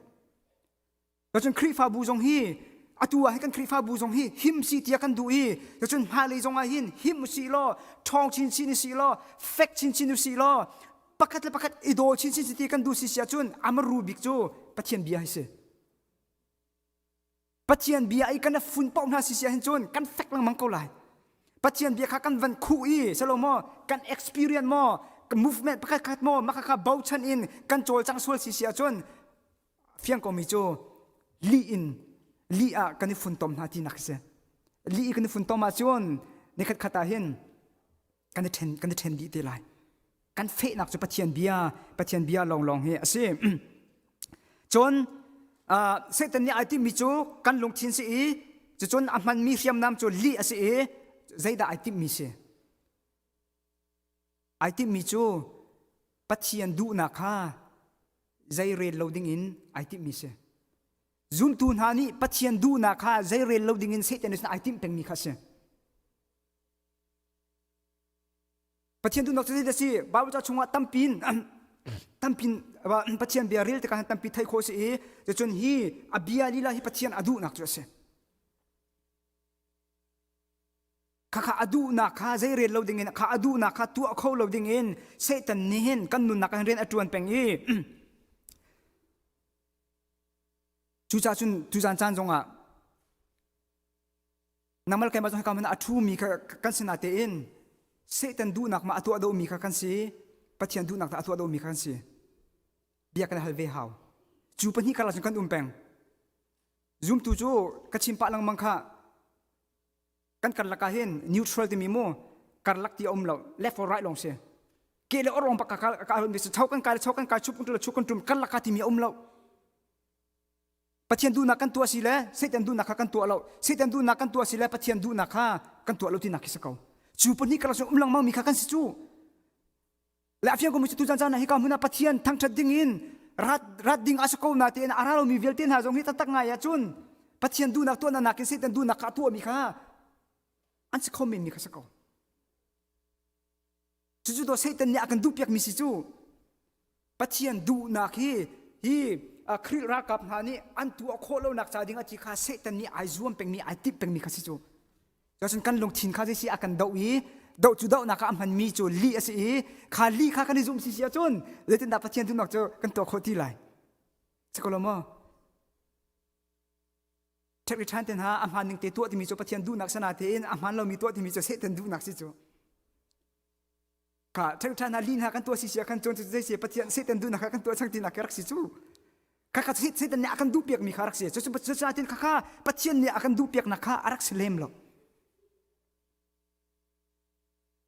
Cun Khrihfabu zong hi atu ah hin kan Khrihfabu zong hi him si tiah kan duh i cun hmailei zong ah hin him usih law ṭhawng chinchin usih law fek chinchin usih law pakhat le pakhat i daw chinchin si ti kan duh si si ahcun amaru bik cu Pathian bia hi si. Pathian bia i kan fun paoh hna si si ahhin cun kan fek lengmang ko lai. Pathian bia kha kan van khuh i selo maw kan experience maw movement pakhat khat maw mah kha bochan in kan cawlcang sual si si ahcun fiang komi cu lih in lih ah kan i funtom hna tinak a si lih i kan i funtom ahcun nikhat khat ah hin kan i ṭhen kan i ṭhen dih te lai kan fehnak cu Pathian bia Pathian bia lawnglawng hi a si cun Satan nih ai timhmi cu kan lungthin si i cucun a hmanmi hriamnam cu lih a si i zeidah ai timhmi si Ai timhmi cu Pathian duhnak kha zei rel lo dingin ai timhmi si. Zumtu hna nih Pathian duhnak kha zei rel lo dingin Satan nih ai timh pengmi kha a si. Pathian duhnak cu zeidah a si? Bible ca chungah tampin tampin Pathian bia rel tikah tampi theih khawh a si i cucun hi a bia lila hi Pathian a duhnak cu a si. Khakha a duhnak kha zei rel lo dingin kha a duhnak kha tuah kho lo dingin Satan nih hin kan nunnak ah rian a ṭuan peng i cucaah cun tuzan caan zongah nangmal keimah zong hika hmun ah a ṭhumi kha kan si natein Satan duhnak ma a tuah domi kha kan si Pathian duhnak dah a tuah domi kha kan si bia kan hal ve hau cu pahnih karlak cun kan um peng zumtu cu ka chim pah lengmang kha kan karlak ah hin neutral timi mu karlak ti a um lo left or right lawng si ke le or bak ka ka mi chau kan kai chau kan kai chup kan chup kan tum karlak ka timi a um lo Pathian duhnak kan tuah si le Satan duhnak kha kan tuah lo Satan duhnak kan tuah si le Pathian duhnak kha kan tuah lo tinak khi si ko cu pahnih karlak um lengmang mi kha kan si cu Le a fiang ko mi cu tuzan caan ah hika hmun ah Pathian thangṭhat ding in rat rat ding a si ko na tein a ra lomi vialte hna zong hi taktak ngai ahcun Pathian duhnak tuahnak nakin Satan duhnak kha a tuahmi kha an si kho menmi kha si ko. Cucu to Satan nih a kan duhpiakmi si cu Pathian duhnak hi hi Khrih ralkap hna nih an tuah khawh lonak ca ding a ti kha Satan nih ai zuam pengmi ai timh pengmi kha si cu. Cun kan lungthin kha zeisi a kan doh i doh cu dohnak ah a hmanmi cu lih a si i kha lih kha kan i zumh si si ahcun zeitindah Pathian duhnak cu kan tuah khawh ti lai? Si ko lo maw? Ṭhek ṭhan te hna a hmaan ning te tuah timi cu Pathian duhnak sana tein a hmaan lomi tuah timi cu Satan duhnak si cu. Kha ṭhek ṭhan hna lih hna kan tuah si si ah khan cun zei si Pathian Satan duhnak kha kan tuah cang tinak rak si cu. Kha kha Satan nih a kan duhpiakmi kha rak si. Cucu cucaah kha kha Pathian nih a kan duhpiaknak kha a rak si lem lo.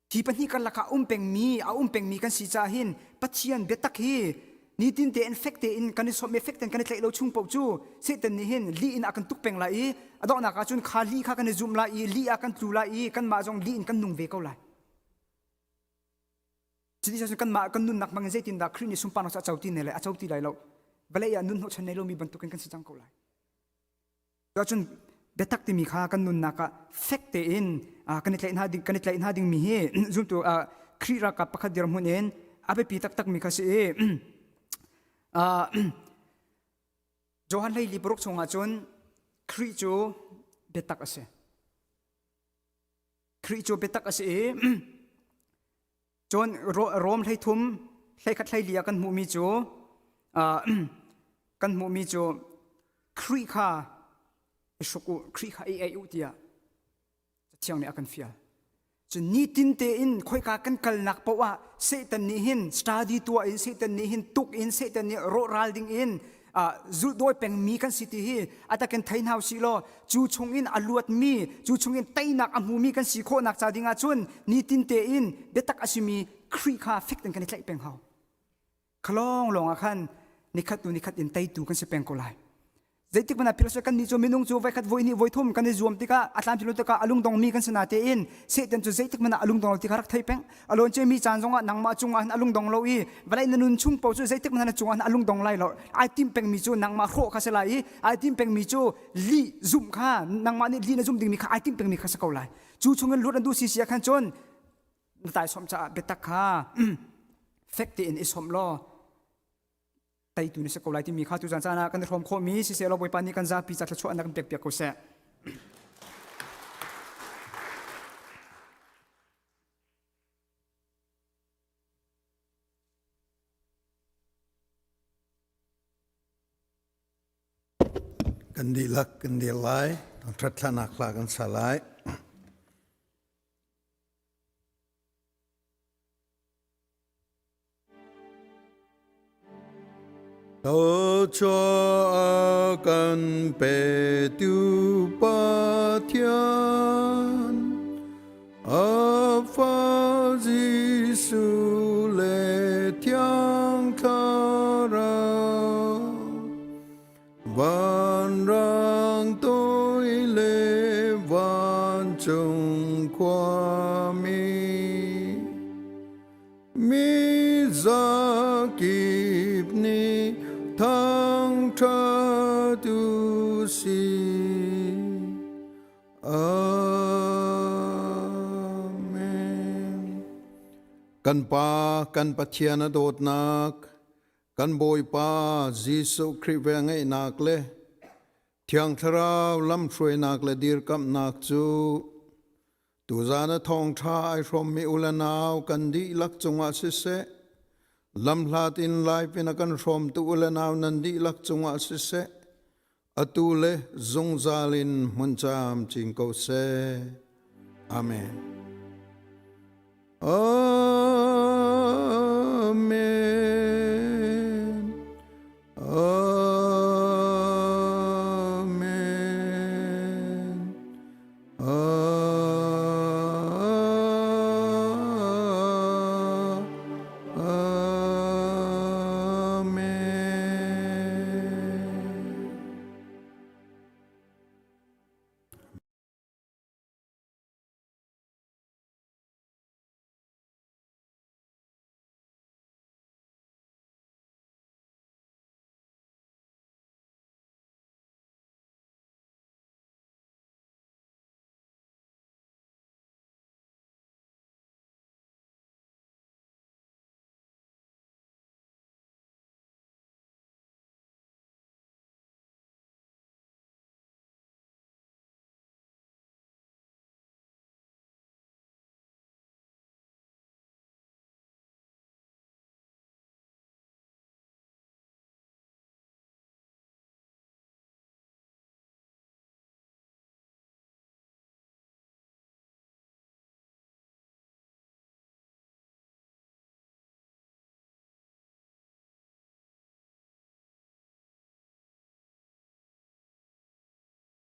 Hi pahnih karlak ah um pengmi a um pengmi kan si caah hin Pathian biatak hi nitin tein fek tein kan i sawm i fek tein kan i tlaih lo chung paoh cu Satan nih hin lih in a kan tuk peng lai i a donghnak ah cun kha lih kha kan i zum lai i lih ah kan tlu lai i kanmah zong lih in kan nung ve ko lai. Cuti cun kanmah kan nunnak hmang in zeitindah Khrih nih sunparnak cu a co ti ne lai a co ti lai lo vawlei ah nun hnawhchan nei lomi bantukin kan si cang ko lai. Cun biatak timi kha kan nunnak ah fek tein kan i tlaih hna ding kan i tlaih hna dingmi hi zumtu Khrih ralkap pakhat dirhmun in a biapi taktakmi kha si i Johan 14 chungah cun Khrih cu biatak a si. Khrih cu biatak a si i cun Rom 13 hleikhat hleili ah kan hmuhmi cu kan hmuhmi cu Khrih kha i hruk u Khrih kha i ei u tiah Cathiang nih a kan fial. Cun nitin tein khoika kan kalnak paoh ah Satan nih hin study tuah in Satan nih hin tuk in Satan nih rawhral ding in zulhdawi pengmi kan si ti hi a takin thei hna usih law cu chungin a luatmi cu chungin teinak a hmumi kan si khawhnak ca ding ahcun nitin tein biatak a simi Khrih kha fek tein kan i tlaih peng hau. Khalawng lawng ah khan nikhat hnu nikhat in teitu kan si peng ko lai. Zeitik hmanh ah philh kan nih cu minung cu voikhat voi hnih voi thum kan i zuam tikah a tlamtling lo tikah a lungdongmi kan si natein Satan cu zeitik hmanh ah a lungdong lo ti kha rak thei peng. A lawn mi caan zongah nangmah cungah hin a lungdong lo i vawlei na nun chung paoh cu zeitik hmanh na cungah hin a lungdong lai lo. Ai tim pengmi cu nangmah hrawh kha si lai i ai tim pengmi cu lih zumh kha nangmah nih lih na zumh dingmi kha ai tim pengmi kha si ko lai. Cu chungin luat an duh si si ah khan cun na taisawm caah biatak kha fek tein i sawmh law teitu na si ko lai timi kha tuzan caan ah kan i hrawm khawhmi siseh law Bawipa nih kan zapi ca thluachuah na kan pek piak ko seh. Kan dihlak kan dir lai, thangṭhat thlanak hla kan sa lai. Thluachuah a kan petu Pathian, a Fa Jesuh le Thiang Thlarau, vanrang toi le vancung khuami, Mi zakip nih thangṭhat u sih. Amen. Kan Pa, kan Pathian a dawtnak, kan Bawipa Jesuh Khrih velngeihnak le Thiang Thlarau lamhruainak le dirkamhnak cu Tuzan a thawngṭha ai hrawmmi u le nau kan dihlak cungah siseh, lamhlat in live in a kan hrawmtu u le nau nan dihlak cungah siseh, atu le zungzal in hmun camcin ko seh. Amen.